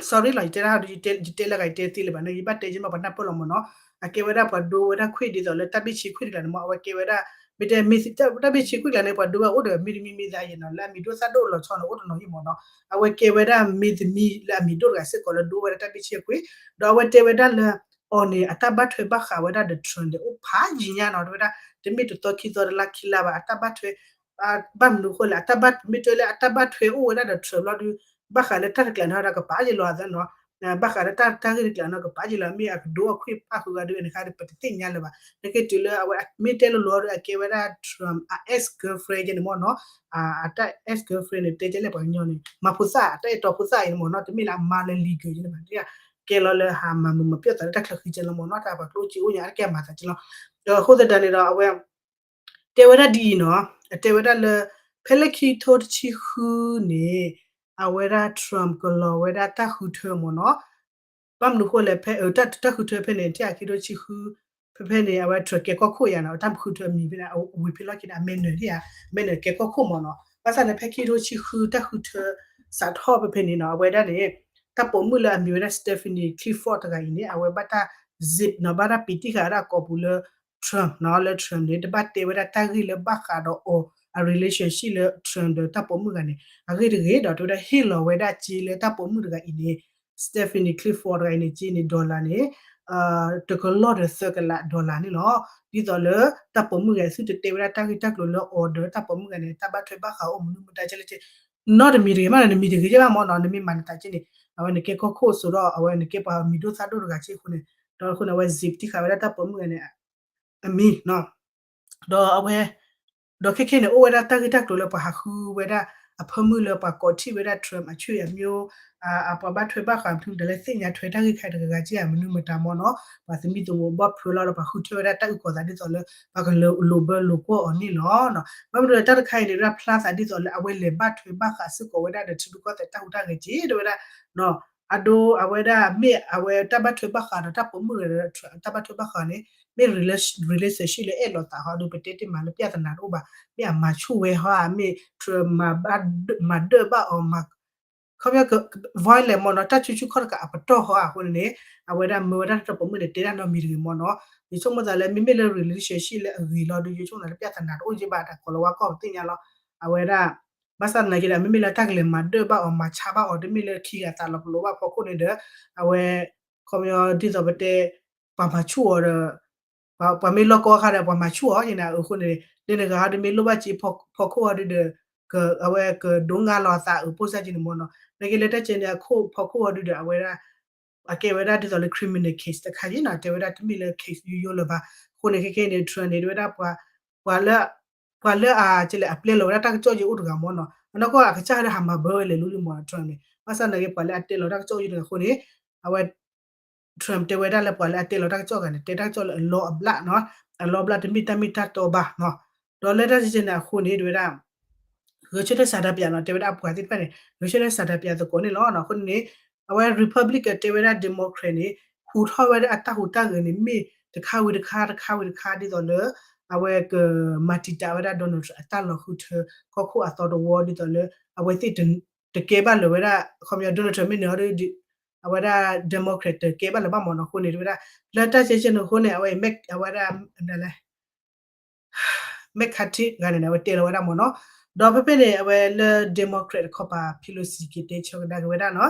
sorry လီၤ ယတဲတၢ်ဟီဒု ယတဲလၢဂၤယတဲသ့လၢၤဘၣ်န့ၣ် ယဘၣ်တဲက့ၤမ့ၢ်ပှၤနၢ်ပၢၢ်လီၤမ့ၢ်နီၤ အကဲဝဲဒၣ်ပှၤဒိဝဲဒၣ်ခွ့ၣ်ဒ်သိးလၢတၢ်ဘ့ၣ်ဆ့ခွ့ၣ်တကျါန့ၣ်မ့ၢ် အဝဲကဲဝဲဒၣ် မ့ၢ်တဲမ့ၢ်တၢ်ဘ့ၣ်ဆ့ခွ့ၣ်ကျါန့ၣ် ပှၤဒိဝဲအိၣ်ဒီးမ့တမံၤမ့ၢ်သးယဲၢ်နီၤ လၢအမံၤဒိၣ်သၣ်ဒိၣ်လီၤဆီန့ၣ် အိၣ်တနီၤယဲၢ်မ့ၢ်နီၤ အဝဲကဲဝဲဒၣ်မ့တမံၤလၢအမံၤဒိၣ်တဂၤစ့ၢ်ကီးလၢဒိဝဲဒၣ်တၢ်ဘ့ၣ်ဆ့ခွ့ၣ် ဒီးအဝဲတဲဝဲဒၣ်လၢ အီၤန့ၣ် အတၢ်ဘၣ်ထွဲဘၣ်ဃးဝဲဒၣ်ဒီး Trump န့ၣ် အိၣ်ဖးယံာ်ညါနီၤ တဲဝဲဒၣ် တမ့ၢ်တသီခံသီတလါခံလါဘၣ် အတၢ်ဘၣ်ထွဲ ဘၣ်မနုၤအဃိလဲၣ် အတၢ်ဘၣ် မ့ၢ်တဲလၢအတၢ်ဘၣ်ထွဲအိၣ်ဝဲဒၣ်ဒီး Trump ဘျီဒု ဘၣ်ဃးလၢတၢ်တကျါန့ၣ်ဒီးကပာ်ယဲၢ်လီၤအသးနီၤ ဘၣ်ဃးဒီးတၢ်ဂ့ၢ်တကျါနီၤ ကပာ်က့ၤလီၤ မ့ၢ်အကဒိအခွံၣ်ပာ်ဃုာ်ဂၤဒီး နခါဒီး ပတသ့ၣ်ညါလၢၤဘၣ်. နက့ၤတုၤလၢအဝဲမ့ၢ်တဲလိၤလိၤဒီး အကဲဝဲဒၣ် Trump အ ex girlfriend ကဲန့ၣ်မ့ၢ်နီၤ, အတၢ် ex girlfriend န့ၣ် တဲကဲလဲၣ်ပှၤကညီန့ၣ် မၤဖိသၣ် တၢ်အဲၣ်တီဖိသၣ်အံၤန့ၣ်မ့ၢ်နီၤ တမ့ၢ်လၢအမါလၢ legal ကဲန့ၣ်ဘၣ် ကဲလီၤလၢဟးမၤမုာ်မၤပျီၣ်သးလၢတၢ်ချၢဃံကဲလီၤမ့ၢ်နီၤ တၢ်ပှၤကျိၣ်စ့အိၣ်ညါ တၢ်ကဲမၤသးကဲလီၤ. အဃိသတးန့ၣ်ဒီး အဝဲ တဲဝဲဒၣ်ဒ်အံၤနီၤ, အတဲဝဲဒၣ်လၢ ဖဲလၢခံထိတဆံဃုန့ၣ် အဝဲဒၣ် Trump ကလီၤဝဲဒၣ်တၢ်ဃုထၢမ့ၢ်နီၤ, ဘၣ်မနုၤဃိလဲၣ် ဖဲတၢ်ဃုထၢဖဲန့ၣ် ထံၣ်အခံထိတဆံဃု ဖဲဖဲန့ၣ် အဝဲ Trump ကဲကီၢ်ခိၣ်ယါနီၤ, တၢ်ဃုထၢအမံၤဖဲန့ၣ် အဝံၤဖဲလီၢ်ခံန့ၣ် အမဲနၢၤဒၣ်ဧါ, အမဲနၢၤကဲကီၢ်ခိၣ်မ့ၢ်နီၤ, ဘၣ်ဆၣ်န့ၣ် ဖဲခံထိတဆံဃု တၢ်ဃုထၢစးထီၣ်ဖဲဖဲန့ၣ်နီၤ, အဝဲဒၣ်န့ၣ် တၢ်ပိာ်မုၣ်လၢအမံၤဝဲဒၣ် Stephanie Clifford တဂၤအံၤန့ၣ် အဝဲဘၣ်တၢ် zip နီၤ, ဘၣ်တၢ်ပံးတံၢ်ဃာ်ဝဲဒၣ်အကိာ်ပူၤလၢ Trump နီၤ, လၢ Trump န့ၣ် တဘၣ်တဲဝဲဒၣ်တၢ်ဂ့ၢ်လၢဘၣ်ဃးဒီးအီၤ အ relationship လၢ Trump ဒီးတၢ်ပိာ်မုၣ်တဂၤန့ၣ် အဂ့ၢ်တဂ့ၤဒီး တဲဝဲဒၣ်ဟ့ၣ်လီၤဝဲဒၣ်စ့လၢတၢ်ပိာ်မုၣ်တဂၤအံၤန့ၣ် Stephanie Clifford တဂၤအံၤန့ၣ် စ့န့ၣ် dollar န့ၣ် တကလီၢ်ဒီးသၢကလး dollar န့ၣ်လီၤ. ဒ်သိးလၢတၢ်ပိာ်မုၣ်ဂၤ သုတတဲဝဲဒၣ်တၢ်ဂ့ၢ်တၢ်ကျိၤလၢအီၤဒီးတၢ်ပိာ်မုၣ်ဂၤန့ၣ် တၢ်ဘၣ်ထွဲဘၣ်ဃးအိၣ်မနုၤမတၤကဲလဲၣ်ကဲ, နီတမံၤတဂ့ၤမးနီၤ, နမံၤတဂ့ၤကဲဘၣ်မ့ၢ်နီၤ, နမ့ၢ်မၤနသးက့န့ၣ် အဝဲနကဲကီၢ်ခိၣ်စိဒီး အဝဲနကဲပှၤမံၤဒိၣ်သၣ်ဒိၣ်တဂၤက့အဃိန့ၣ်, ဒီးအဃိန့ၣ် အဝဲ zip တံၢ်ဃာ်ဝဲဒၣ်တၢ်ပိာ်မုၣ်ဂၤန့ၣ် အမံၤနီၤ, ဒီးအဝဲ ဒီးခဲခဲန့ၣ် အိၣ်ဝဲဒၣ်တၢ်ဂ့ၢ်တၢ်ကျိၤလၢပှၤဟးဃုဝဲဒၣ် အဖၢမုၢ်လၢပှၤကိးထံၣ်ဝဲဒၣ် Trump အဆွေအမျိုး အပှၤဘၣ်ထွဲဘၣ်ဃးမနုၤမတၤလၢသ့ၣ်ညါထွဲတၢ်ဂ့ၢ်ခါတဂၤဂၤက့ဧါ မနုၤမတၤမ့ၢ်နီၤ, ပှၤသမံသမိးဘၣ်ဖျိလီၤဒီးပှၤဃုထၢဝဲဒၣ်တၢ်အုၣ်ကီၤသးဒ်သိးလၢ ပှၤကလိာ်ဘၢလိာ်ကွီၢ်အီၤန့ၣ်လီၤ. ဘၣ်မနုၤဒီးတၢ်တခါအံၤန့ၣ် ဝဲဒၣ်ဖျါသးဒ်သိးလၢအဝဲလဲၤဘၣ်ထွဲဘၣ်ဃးစ့ၢ်ကီးဝဲဒၣ်ဒီးထံရူၢ်ကီၢ်သဲးတၢ်ဟူးတၢ်ဂဲၤက့ တဲဝဲဒၣ် အဒိ အဝဲဒၣ်မ့ၢ်အဝဲတၢ်ဘၣ်ထွဲဘၣ်ဃးဒီးတၢ်ပိာ်မုၣ်ဒီး တၢ်ဘၣ်ထွဲဘၣ်ဃးန့ၣ် မ့ၢ် relationship လၢအဲၣ်လိာ်သးဟီဒီး ပတဲတ့ၢ်မးလၢ ပြဿနာ တအိၣ်ဘၣ်, မ့ၢ်အမၤဆူၣ်ဝဲဟီဧါ, မ့ၢ် မၤဒၢၣ်ဘၣ်အီၤ ခီပညီ violent မ့ၢ်နီၤ, တၢ်ကူကူခီၣ်တကးအပတီၢ်ဟီဧါအဃိန့ၣ်န့ၣ် အဝဲဒၣ်မၢဝဲဒၣ်တၢ်ပိာ်မုၣ်န့ၣ် တဲဒၣ်နီတမံၤတဂ့ၤမ့ၢ်နီၤ, ယဆိကမိၣ်သးလၢမ့မ့ၢ်လၢ relationship လၢအဂ့ၤလီၤဒီး ယဆိကမိၣ်သးလၢ ပြဿနာ တအိၣ်က့ဘၣ် တၢ်ကိးလီၤဝဲကီၢ်ပသ့ၣ်ညါလီၤ, အဝဲဒၣ် ဘၣ်ဆၣ်သနာ်က့ဒီး မ့မ့ၢ်လၢတၢ်ကလဲၤမၤဒၢၣ်ဘၣ်အီၤ မၤဆါဘၣ်အီၤ တမ့ၢ်လၢခံဂၤသးလီၤပလိာ်ဘၣ်ဖီခိၣ်န့ၣ်ဒီး အဝဲ ခီပညီဒ်သိးပတဲ ပှၤမၤဆူၣ်အီၤဒီး ပှၤမ့ၢ်လီၢ်ကီအခါဒီး ပှၤမၤဆူၣ်အီၤက့န့ၣ် အဃိန့ၣ် လၢနဂၤဟီဒုးမ့ၢ်လိၣ်ဘၣ်စ့ဖီခိၣ်ဟီဒုးဒီး အဝဲကဒိငါလီၤအသးအပိၢ်စၢ်က့န့ၣ်မ့ၢ်နီၤ, နက့လၢတၢ်ကဲန့ၣ်အခိၣ်ဖီခိၣ်ဟီဒုးဒီး အဝဲဒၣ် အကဲဝဲဒၣ်ဒ်သိးလၢ criminal case တခါက့နီၤ, တဲဝဲဒၣ်တမ့ၢ်လၢ case ယိယိလၢၤဘၣ်, အဃိန့ၣ် ခဲခဲန့ၣ် Trump န့ၣ် တဲဝဲဒၣ် ပှၤ ပှၤလၢ ပှၤလၢအ ကလဲၣ် အပျဲလီၤဝဲဒၣ်တၢ်ကစီၣ်က့အိၣ်တဂၤမ့ၢ်နီၤ, အနီၢ်ကီၢ်အကစၢ်ဟီဒုးဟးမၤဘၢဝဲလဲၤလူလံမ့ၢ် Trump န့ၣ်, ဘၣ်ဆၣ်သနာ်က့ ပှၤလၢအတဲလီၤတၢ်ကစီၣ်က့တဂၤအဃိန့ၣ် အဝဲ Trump တဲဝဲဒၣ်လၢပှၤလၢအတဲလီၤတၢ်ကစီၣ်ဂၤန့ၣ် တဲတၢ်ကစီၣ်လၢအလီအဘျၣ်နီၤ, အလီအဘျၣ်တမ့ၢ်တၢ်မ့ၢ်တၢ်တီဘၣ်နီၤ, ဒီးလၢတၢ်ကဲန့ၣ်အဃိန့ၣ် တဲဝဲဒၣ် ဂဲၤဆၢထၢၣ်ဆန္ဒပြနီၤ, တဲဝဲဒၣ်ပှၤသ့ၣ်တဖၣ်န့ၣ် ဂဲၤဆၢထၢၣ်ဆန္ဒပြသကိးန့ၣ်လီၤ. အဃိန့ၣ် အဝဲ Republican တဲဝဲဒၣ် Democrat န့ၣ် ဟူးထီၣ်ဝဲဒၣ်အတၢ်ဟူးတၢ်ဂဲၤန့ၣ် မ့ၢ်တခါဝံၤတခါ တခါဝံၤတခါ ဒ်သိးလၢ အဝဲကမၤတံာ်တာ်ဝဲဒၣ် Donald Trump အတၢ်လီၤဃုထၢကီၢ်ခိၣ်အသီတဝီ ဒ်သိးလၢ အဝဲသ့ၣ်တကဲဘၣ်လၢၤဝဲဒၣ် ခီပညီ Donald Trump မ့ၢ်န့ၣ် အဝဲဒၣ် Democrat တကဲဘၣ်လၢၤဘၣ်မ့ၢ်နီၤ, အဃိန့ၣ် တဲဝဲဒၣ် လၢတၢ်ကဲကဲန့ၣ်အဃိန့ၣ် အဝဲ အဝဲဒၣ် McCarthy တဂၤန့ၣ် အဝဲတဲလီၤဝဲဒၣ်မ့ၢ်နီၤ, ဒီးဖဲဖဲန့ၣ် အဝဲလၢ Democrat တခီပၤ Pelosi က့ၤတဲဆၢကဒါက့ၤဝဲဒၣ်နီၤ,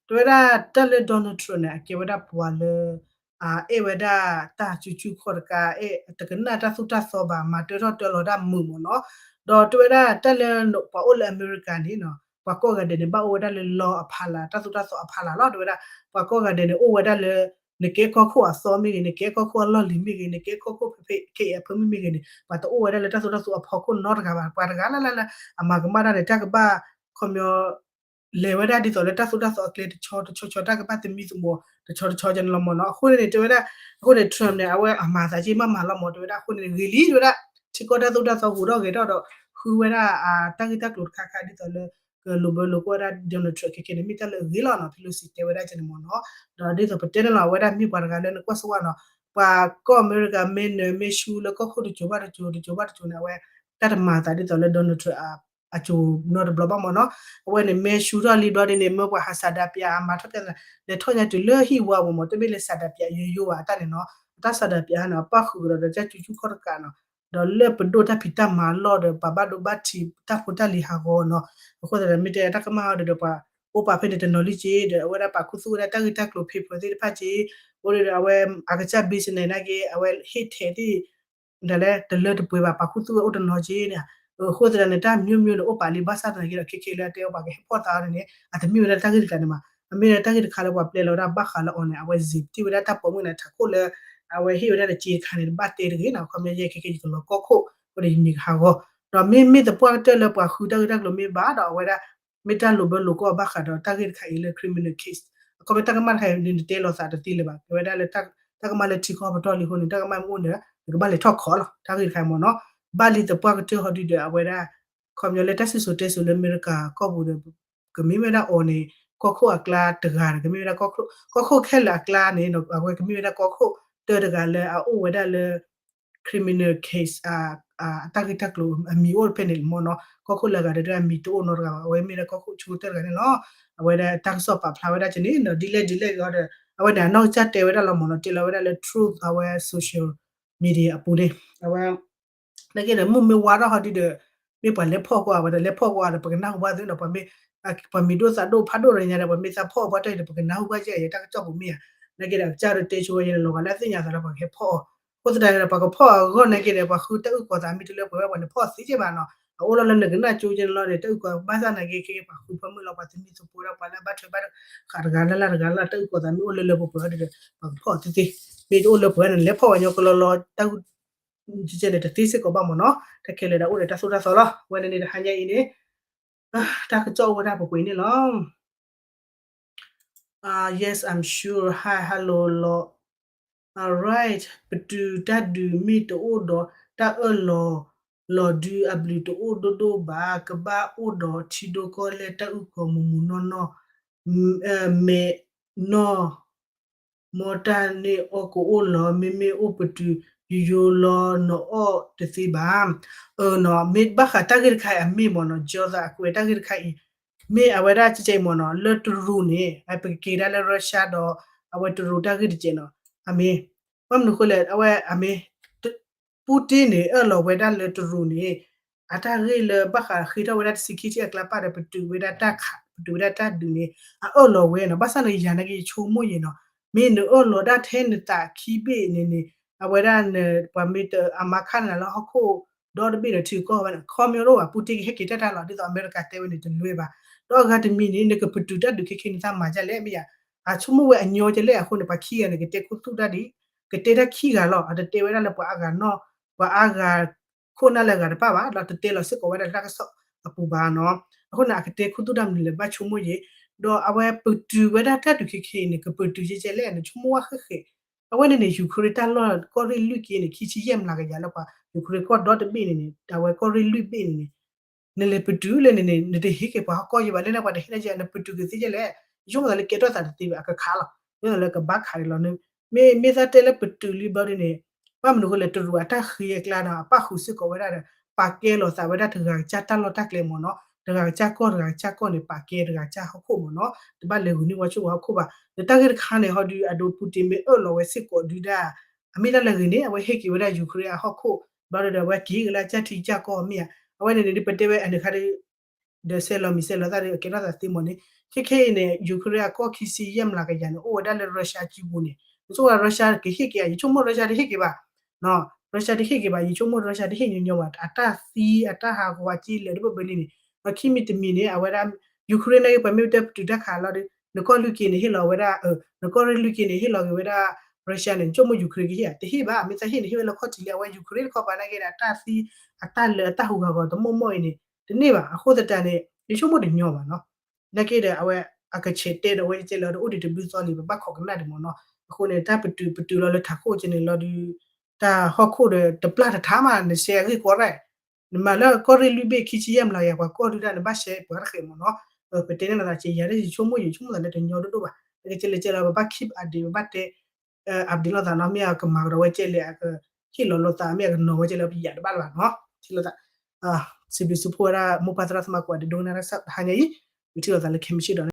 တဲဝဲဒၣ်တၢ်လၢ Donald Trump န့ၣ် အကဲဝဲဒၣ်ပှၤလၢ အဲၣ်ဝဲဒၣ်တၢ်ကူကူခီၣ်တကး အဲၣ်တကနၣ်တၢ်သိၣ်တၢ်သီဘၣ် မၤတၢထီၣ်တၢလီၤတၢ်မုာ်မ့ၢ်နီၤ, ဒီးတဲဝဲဒၣ်တၢ်လၢ ပှၤအိၣ်လၢအမဲရကၤန့ၣ်နီၤ ပှၤကိးဂၤဒဲးန့ၣ် ဘၣ်အိၣ်ဝဲဒၣ်လၢ law အဖီလာ် တၢ်သိၣ်တၢ်သီအဖီလာ်လီၤ, တဲဝဲဒၣ် ပှၤကိးဂၤဒဲးန့ၣ် အိၣ်ဝဲဒၣ်လၢ နကဲကီၢ်ခိၣ်အသီမ့ၢ်ဂ့ၤ နကဲကီၢ်ခိၣ်အလီၢ်လံၤမ့ၢ်ဂ့ၤ နကဲကီၢ်ခိၣ်ဖဲဖဲ ခဲအံၤအဖၢမုၢ်မ့ၢ်ဂ့ၤန့ၣ် ပှၤတအိၣ်ဝဲဒၣ်လၢတၢ်သိၣ်တၢ်သီအဖီခိၣ်နီတဂၤဘၣ်, ပှၤတဂၤလၢ်လၢ်လၢ အမၤကမၣ်တၢ်န့ၣ် တၢ်ကဘၣ် ခီပညီ လဲၤဝဲဒၣ်ဒ်သိးလၢတၢ်သိၣ်တၢ်သီအကျဲ တဆီတဆီဆီ တၢ်ကဘၣ်သမံသမိးတဆီတဆီကန့ၣ်လီၤမ့ၢ်နီၤ, အဃိန့ၣ်န့ၣ် တဲဝဲဒၣ် အဃိန့ၣ် Trump န့ၣ် အဝဲအမၤသးက့မးမးလီၤမ့ၢ် တဲဝဲဒၣ် အဃိန့ၣ် ဂ့ၤလံ တဲဝဲဒၣ် ထံကီၢ်တၢ်သိၣ်တၢ်သီဟူးထီၣ်ဂဲၤထီၣ်ဒီး ဃုဝဲဒၣ် တၢ်ဂ့ၢ်တၢ်ကျိၤတခါခါဒ်သိးလၢ ကလိာ်ဘၢလိာ်ကွီၢ်ဝဲဒၣ် Donald Trump ခဲခဲန့ၣ် မ့ၢ်တၢ်လၢအဂ့ၤလီၤနီၤ, Pelosi တဲဝဲဒၣ်ကန့ၣ်မ့ၢ်နီၤ, ဒီးဒ်သိးပတဲန့ၣ်လီၤ အဝဲဒၣ်မ့ၢ်ပှၤတဂၤလၢနကွၢ်စၢၤဝဲနီၤ, ပှၤကီၢ်အမဲရကၤ မဲနၢၤ မဲရှူလၢကီၢ်ခိၣ်တစိၤဘၣ်တစိၤ တစိၤဘၣ်တစိၤန့ၣ် အဝဲ တၢ်တမၤသးဒ်သိးလၢ Donald Trump အစိၤနီတဘျီဘၣ်မ့ၢ်နီၤ, အဝဲန့ၣ် မဲရှူထီၣ်လံဘျီဒ်န့ၣ် မၢပှၤဟးဆန္ဒပြ အမၤထီၣ်ပြဿနာ လဲၤထီၣ်ညါတုၤလၢဟံၣ်ဝါပူၤမ့ၢ် တမ့ၢ်လၢဆန္ဒပြယိယိဘၣ်အတၢ်န့ၣ်နီၤ, အတၢ်ဆန္ဒပြန့ၣ် အပၣ်ဃုာ်ကဒီးဒီးတၢ်ကူကူခီၣ်တကးနီၤ, ဒီးလၢပဒိၣ်တၢ်ဖံးတၢ်မၤလီၢ်ဒီး ပှၤဘၣ်ဒိဘၣ်ထံး တၢ်ဖိတၢ်လံၤဟးဂီၤနီၤ, အဃိသတးဒီး မ့ၢ်တဲတၢ်ကမၣ်ဟီဒီး ပှၤအိၣ်ပာ်ဖဲန့ၣ်တနီၤလံက့ၤဒီး အဝဲဒၣ်ပာ်ခူသူၣ်ဝဲဒၣ်တၢ်ဂ့ၢ်တၢ်ကျိၤ paper သ့ၣ်တဖၣ်က့ၤ, အိၣ်ဒီးအဝဲအကစၢ် business နာ်က့ အဝဲဟ့ၣ်ထဲးသ့ၣ် ဒ်လဲၣ် တလၢတပှဲၤဘၣ် ပာ်ခူသူၣ်ဝဲအိၣ်တနီၤက့ၤန့ၣ်, အဃိသတးန့ၣ် တၢ်မျိုးမျိုးန့ၣ် အိၣ်ပာ်လံ ဘၣ်ဆၣ်သနာ်က့ဒီး ခဲခဲလၢအတဲအီၤပှၤကဟဲဖီၣ်သးအီၤန့ၣ် အတမ့ၢ်ဝဲဒၣ်တၢ်ဂ့ၢ်တကးန့ၣ်မး, အမ့ၢ်တၢ်ဂ့ၢ်တခါလၢပှၤပျဲလီၤဝဲဒၣ်ဘၣ်ဃးလၢအီၤန့ၣ် အဝဲစံးတ့ၢ်ဝဲဒၣ်တၢ်ပိာ်မုၣ်န့ၣ် ထးခိၣ်လၢ အဝဲဟ့ၣ်ဝဲဒၣ်တက့တခါန့ၣ် တဘၣ်တဲတဂ့ၤနီၤ, ခီပညီယဲခဲကဲယကလီၤကီၢ်ခိၣ် အဃိဒီးယမံၤကဟးဂီၤ, ဒီးမ့မ့ၢ်သပှၢ်ကတၢၢ်လၢပှၤဃုတၢ်ဂ့ၢ်တၢ်ကျိၤမ့ၢ်ဘၣ်ဒီးအဝဲဒၣ် မ့ၢ်တၢ်လိာ်ဘၢလိာ်ကီၢ်ဘၣ်ဃးဒီးတၢ်ဂ့ၢ်တခါအံၤလၢ criminal case အခီပညီတၢ်ကမၣ်တခါအံၤန့ၣ် နတဲလိာ်သးတသ့လၢၤဘၣ်, ကဲဝဲဒၣ်လၢ တၢ်ကမၣ်လၢထံကီၢ်ပတီၢ်လံအဃိန့ၣ် တၢ်ကမၣ်မ့ၢ်အိၣ်န့ၣ် နကဘၣ်လဲၤထီၣ်ခိးလီၤ တၢ်ဂ့ၢ်တခါအံၤမ့ၢ်နီၤ, ဘၣ်လံသပှၢ်ကတၢၢ်ဟီဒုဒီးအဝဲဒၣ် ခီပညီလၢတၢ်စံၣ်စိၤတဲစိၤလၢအမဲရကၤကီၢ်ပူၤဒီး ကမ့ၢ်ဝဲဒၣ်အီၤန့ၣ် ကီၢ်ခိၣ်အကျါတဂၤဒီး ကမ့ၢ်ဝဲဒၣ် ကီၢ်ခိၣ်ခဲလၢာ်အကျါန့ၣ် အဝဲကမ့ၢ်ဝဲဒၣ်ကီၢ်ခိၣ်တၢတဂၤလၢအအိၣ်ဝဲဒၣ်လၢ criminal case အတၢ်ဂ့ၢ်တၢ်ကျိၤအမံၤအိၣ်ဖဲန့ၣ်မ့ၢ်နီၤ, ကီၢ်ခိၣ်လၢအဂၤဒီးအမံၤတအိၣ်နီတဂၤဘၣ်, အဝဲမ့ၢ်ဒၣ်ကီၢ်ခိၣ်ဆိကတၢၢ်တဂၤန့ၣ်လီၤ. အဝဲဒၣ်တၢ်ကစီၣ်ပာ်ဖျါဝဲဒၣ်ကန့ၣ်ဒီး ဒ်လဲၣ်ဒ်လဲၣ်ဒီး အဝဲန့ၣ် အနီၢ်ကစၢ်တဲဝဲဒၣ်လီၤမ့ၢ်နီၤ, တဲလီၤဝဲဒၣ်လၢ Truth အဝဲ social media အပူၤန့ၣ် အဝဲ နာ်က့ဒီး မုၢ်မ့ၢ်ဝါထီၣ်ဟီဒုဒီး မ့ၢ်ပှၤလဲၤဖီၣ်ကွၢ်ဝဲဒီး လဲၤဖီၣ်ကွၢ်ဒီး ပကနၢ်ဟူဘၣ်သုဒီး ပှၤမ့ၢ်ဒိၣ်သးဒိၣ်ဖးဒိၣ်ဒီးညါဒီး ပှၤမ့ၢ်သးဖီၣ်ပှၤတၢ်အံၤဒီး ပကနၢ်ဟူဘၣ်ကဲအံၤ တၢ်ကစီၣ်ပူၤမ့ၢ်ဧါ, နာ်က့ဒီး အကစၢ်ဒီးတဲဆိဝဲယဲန့ၣ် လီၤဂာ်လၢအသ့ၣ်ညါသးလၢပှၤကဟဲဖီၣ်အီၤ, အဃိသတးန့ၣ်ဒီး ပှၤကဖီၣ်အဂီၢ်နာ်က့ဒီး ပှၤဃုတၢ်အုၣ်ကီၤသးမ့ၢ်တလၢပှဲၤဝဲ ပှၤန့ၣ်ဖီၣ်သ့ကဲဘၣ်နီၤ, အအိၣ်လီၤလၢနကနၣ်ကၠိကဲန့ၣ်လီၤဒီး တၢ်အုၣ်ကီၤဘၣ်ဆၣ်နာ်က့ ခဲကဲပှၤဃုဖၢမုၢ်လီၤ ပှၤသမံသမိးဒီး ပှၤလၢအဘၣ်ထွဲဘၣ်ဃးတဂၤလၢ်လၢ်တဂၤလၢ် တၢ်အုၣ်ကီၤသးမ့ၢ်အိၣ်လၢလၢပှဲၤပှဲၤဒီး ပှၤကဖီၣ်အီၤသ့သ့, မ့ၢ်တအိၣ်လၢပှဲၤန့ၣ် လဲၤဖီၣ်ဝဲညီကလီလီၤ တၢ်အုၣ် ကဲန့ၣ် တသ့စ့ၢ်ကီးဘၣ်မ့ၢ်နီၤ, တၢ်ခဲလၢာ်ဒီးအိၣ်ဒီးတၢ်သိၣ်တၢ်သီလီၤ, အဝဲန့ၣ်န့ၣ် တဟါညါအံၤန့ၣ် တၢ်ကစီၣ်အိၣ်ဝဲဒၣ်ပှဲၤပှဲၤန့ၣ်လီၤ. Yes, I'm sure. Hi, hello, လီၤ. Alright, ပတုာ်တၢ်ဒုးမ့ၢ်တအိၣ်ဒီး တၢ်အၢၣ်လီၤ လီၤဒုအဘျုးတအိၣ်ဒိၣ်ဒိၣ်ဘၣ်, ကဘၣ်အိၣ်ဒီးထံဒိၣ်ကီၢ်လဲၢ်တၢ်အုၣ်ကီၤမူးမူးနီၢ်နီၢ်, မဲာ်နီၢ် မီၢ်တၢ်န့ၣ်အီၣ်ကအိၣ်လီၤ, မ့မ့ၢ်အိၣ်ပတုာ်ယိယိလီၤ နအီၣ်တသ့ဘၣ်. အၢနီၤ, မ့ၢ်ဘၣ်ဃးတၢ်ဂ့ၢ်တခါအံၤအမ့ၢ်မ့ၢ်နီၤ, ကၠီသးအကွဲးတၢ်ဂ့ၢ်တခါအံၤ မ့ၢ်အဝဲဒၣ်ကဲကဲအံၤမ့ၢ်နီၤ, လၢတရူးန့ၣ် ပကက့ၤဒၣ်လၢ Russia ဒီး အဝဲတရူးတၢ်ဂ့ၢ်တကဲနီၤ, အမ့ၢ် ဘၣ်မနုၤအဃိလဲၣ်, အဝဲအမ့ၢ် Putin န့ၣ် အၢၣ်လီၤဝဲဒၣ်လၢတရူးန့ၣ် အတၢ်ဂ့ၢ်လၢဘၣ်ဃးဃ့ထီၣ်ဝဲဒၣ်တဆံခံထံၣ်အကျါပာ်ဒီး ပတုာ်ဝဲဒၣ်တၢ်ခး ပတုာ်ဝဲဒၣ်တၢ်ဒုးန့ၣ် အအၢၣ်လီၤဝဲနီၤ, ဘၣ်ဆၣ်န့ၣ် ယၤနာ်က့ယဆိကမိၣ်ယဲနီၤ, မ့ၢ်နအၢၣ်လီၤဒၣ်ထဲနသးခံဘ့ၣ်န့ၣ်န့ၣ် အဝဲဒၣ်န ပှၤမ့ၢ်တအမါခါနၤလၢဟီၣ်ခိၣ်ဒီတဘ့ၣ်ဒီးထံကီၢ်ဝဲန့ၣ် ခီမညီတအိၣ်ဘၣ်, Putin ကဟဲက့ၤတၢ်တၢ်လီၤ, ဒ်သိးအမဲရကၤတဲဝဲန့ၣ် တလွဲဘၣ်. ဒီးအဂၤတမံၤန့ၣ် နကပတုာ်တၢ်ဒုးခဲခဲ နသးမၤဒ်လဲၣ်မ့ၢ်ယၤ, အဆိကမိၣ်ဝဲအညီကဲလဲၣ်အဃိန့ၣ် ပှၤခံဂၤန့ၣ် ကတဲခူသူၣ်တၢ်ဒ် ကတဲတၢ်ခံဂၤလီၤ, အတတဲဝဲဒၣ်လၢပှၤအါဂၤနီၢ် ပှၤအါဂၤ ခိၣ်နၢ်လၢအဂၤတဖၣ်ဘၣ်, ဒီးတတဲလီၤစ့ၢ်ကီးဝဲဒၣ်လၢတၢ်ကစီၣ်အပူၤဘၣ်နီၤ. အဃိန့ၣ် အကတဲခူသူၣ်တၢ်မနုၤလဲၣ် ဘၣ်ဆိကမိၣ်ယဲ, ဒီးအဝဲပတုာ်ဝဲဒၣ်တၢ်ဒုးခဲခဲအံၤန့ၣ် ကပတုာ်ကဲကဲလဲၣ်န့ၣ် ဆိကမိၣ်ဝဲဃဲဃဲ, အဝဲန့ၣ်န့ၣ် Ukraine တၢ်လီၢ်ကီၢ်ရ့ၣ်လွံၢ်က့န့ၣ် ခံဆံယဲၢ်မျးကယၤလၢပှၤ Ukraine ကီၢ်ဒီတဘ့ၣ်န့ၣ်န့ၣ် အဝဲကီၢ်ရ့ၣ်လွံၢ်ဘ့ၣ်န့ၣ်န့ၣ် နလဲၤပတုာ်လဲၣ်န့ၣ်န့ၣ် နတဟ့ၣ်က့ၤပှၤဟီၣ်ကီၢ်ယဲဘၣ်, လၢန့ၣ်ပှၤတဟ့ၣ်ဒၣ်ယဲ နပတုာ်ကသ့ကဲလဲၣ်, ယဆိကမိၣ်သးလၢကဲထီၣ်သးတသ့ဘၣ် အကခးလီၤ, ယဆိကမိၣ်သးလၢကဘၣ်ခးန့ၣ်လီၤ. မ့ၢ် မ့ၢ်သးတဲလၢပတုာ်လံဘျီဒ်န့ၣ် ဘၣ်မနုၤအဃိလဲၣ် တရူးအတၢ်ဃ့အကျါနီၤ အပၣ်ဃုာ်စ့ၢ်ကီးဝဲဒၣ်ဒီး ပာ်ကဲလိာ်သးဝဲဒၣ်တဂၤကစၢ်တၢ်လီၢ်တၢ်ကျဲမ့ၢ်နီၤ, တဂၤကစၢ်ကီၢ် တဂၤကစၢ်ကီၢ်န့ၣ် ပာ်ကဲတဂၤကစၢ်ဟီၣ်ခိၣ်မ့ၢ်နီၤ, တဘၣ်လဲၤဂုာ်န့ၢ်ဝဲဆိၣ်ဝဲဟီၣ်ခိၣ်ဘၣ်. ဒီးတၢ်ဂ့ၢ်တခါန့ၣ် ဟီဒုး အဒိ Putin မ့ၢ်အၢၣ်လီၤဝဲစ့ၢ်ကီးဒုဒၣ် အမ့ၢ်တၢ်လၢဂ့ၤန့ၣ် အဝဲဟ့ၣ်က့ၤဝဲဒၣ် Ukraine အဟီၣ်ခိၣ် ဘျီဒီး အဝဲက့ၤက့ၤလၢအကၢ်ထံကၢ်ကီၢ်မ့ၢ်ဧါ, အဝဲန့ၣ်န့ၣ် ဒ်ပတဲဝဲအန့ၣ်ခါဒီး ဒီးဆဲးလီၤမံၤဆဲးလီၤသၣ်ဒီး အကဲထီၣ်သးသ့မ့ၢ်န့ၣ်, ခဲခဲအံၤန့ၣ် Ukraine အကီၢ်ခံဆံယဲၢ်မျးကယၤန့ၣ် အိၣ်ဝဲဒၣ်လၢ Russia ကံပူၤန့ၣ်, နဆိကမိၣ် Russia ကဟ့ၣ်က့ၤဧါ, ယဆိကမိၣ် Russia တဟ့ၣ်က့ၤဘၣ်, Russia တဟ့ၣ်က့ၤဘၣ်, ယဆိကမိၣ် Russia တဟ့ၣ်ညီညီဘၣ်, အတၢ်သံ အတၢ်ဟးဂီၤအက့လဲၣ်တဘၣ်ဘၣ်န့ၣ်န့ၣ်, ဒီးခံမံၤတမံၤန့ၣ် အဝဲဒၣ် Ukraine န့ၣ် ပှၤမ့ၢ်တဲပတုာ်တၢ်ခးလီၤဒီး နကီၢ်လွံၢ်က့န့ၣ် ဟ့ၣ်လီၤဝဲဒၣ် နကီၢ်ရ့ၣ်လွံၢ်က့န့ၣ် ဟ့ၣ်လီၤက့ၤဝဲဒၣ် Russia န့ၣ် နဆိကမိၣ် Ukraine ကဟ့ၣ်ဧါ, တဟ့ၣ်ဘၣ်, မ့ၢ်သးဟ့ၣ်န့ၣ် ဟ့ၣ်ဝဲလၢခီၣ်ထံးလံ, အဝဲ Ukraine တခီပၤနာ်က့ဒီး အတၢ်သံ အတၢ်လၢာ်အတၢ်ဟူးဂၤဂီၤတမီၢ်မီၢ်အံၤန့ၣ် တန့ၢ်ဘၣ်, အဃိသတးန့ၣ် ယဆိကမိၣ်တညီဘၣ်နီၤ, နာ်က့ဒီး အဝဲအကဆဲးတဲဒီးဝဲကဲလၢ တအိၣ်ဒံးတဘျုးသီလံ ပဘၣ်ခိးကနၣ်ဒံးမ့ၢ်နီၤ, အဃိန့ၣ် တၢ်ပတုာ်ပတုာ်လီၤလၢထးခိၣ်ကဲန့ၣ်လီၤဒုး တၢ်ဟီၣ်ခိၣ်ဒီးတပျၢ်တထါမး နဆဲးအဂ့ၢ်ကီရဲၣ်, နမၤလၢကီၢ်ရ့ၣ်လွံၢ်ဘ့ၣ်ခံဆံယဲၢ်မျးကယၤပှၤကီၢ်ဒုးတၢ် နဘၣ်ဆဲးပှၤတဃဲးမ့ၢ်နီၤ, ပတဲန့ၣ်လီၤသးကဲ ယၤဒ်ယဆိကမိၣ် ယဆိကမိၣ်သးလၢတညီဒိၣ်ဒိၣ်ဘၣ်, နကကဲလဲၣ်ကဲလီၤ ပဘၣ် keep update ပဘၣ်တဲ update လိာ်သးနီၤ, မ့ၢ်အကမၤကဒီးဝဲကဲလဲၣ် အကဟ့ၣ်လီၤလိာ်သး မ့ၢ်အကနီၤဝဲကဲလဲၣ် ပယၤတဘၣ်လၢၤဘၣ်နီၤ, ထံၣ်လိာ်သး စံးဘျုးစံးဖှိၣ်ဝဲဒၣ် မိၢ်ပၢ်သရၣ်သမါကိးဂၤဒဲး ဒိကနၣ်တၢ်ကစီၣ်တဟါညါအံၤ, ပထံၣ်လိာ်သးလၢခဲမုၢ်ဆ့ၣ်ဒီး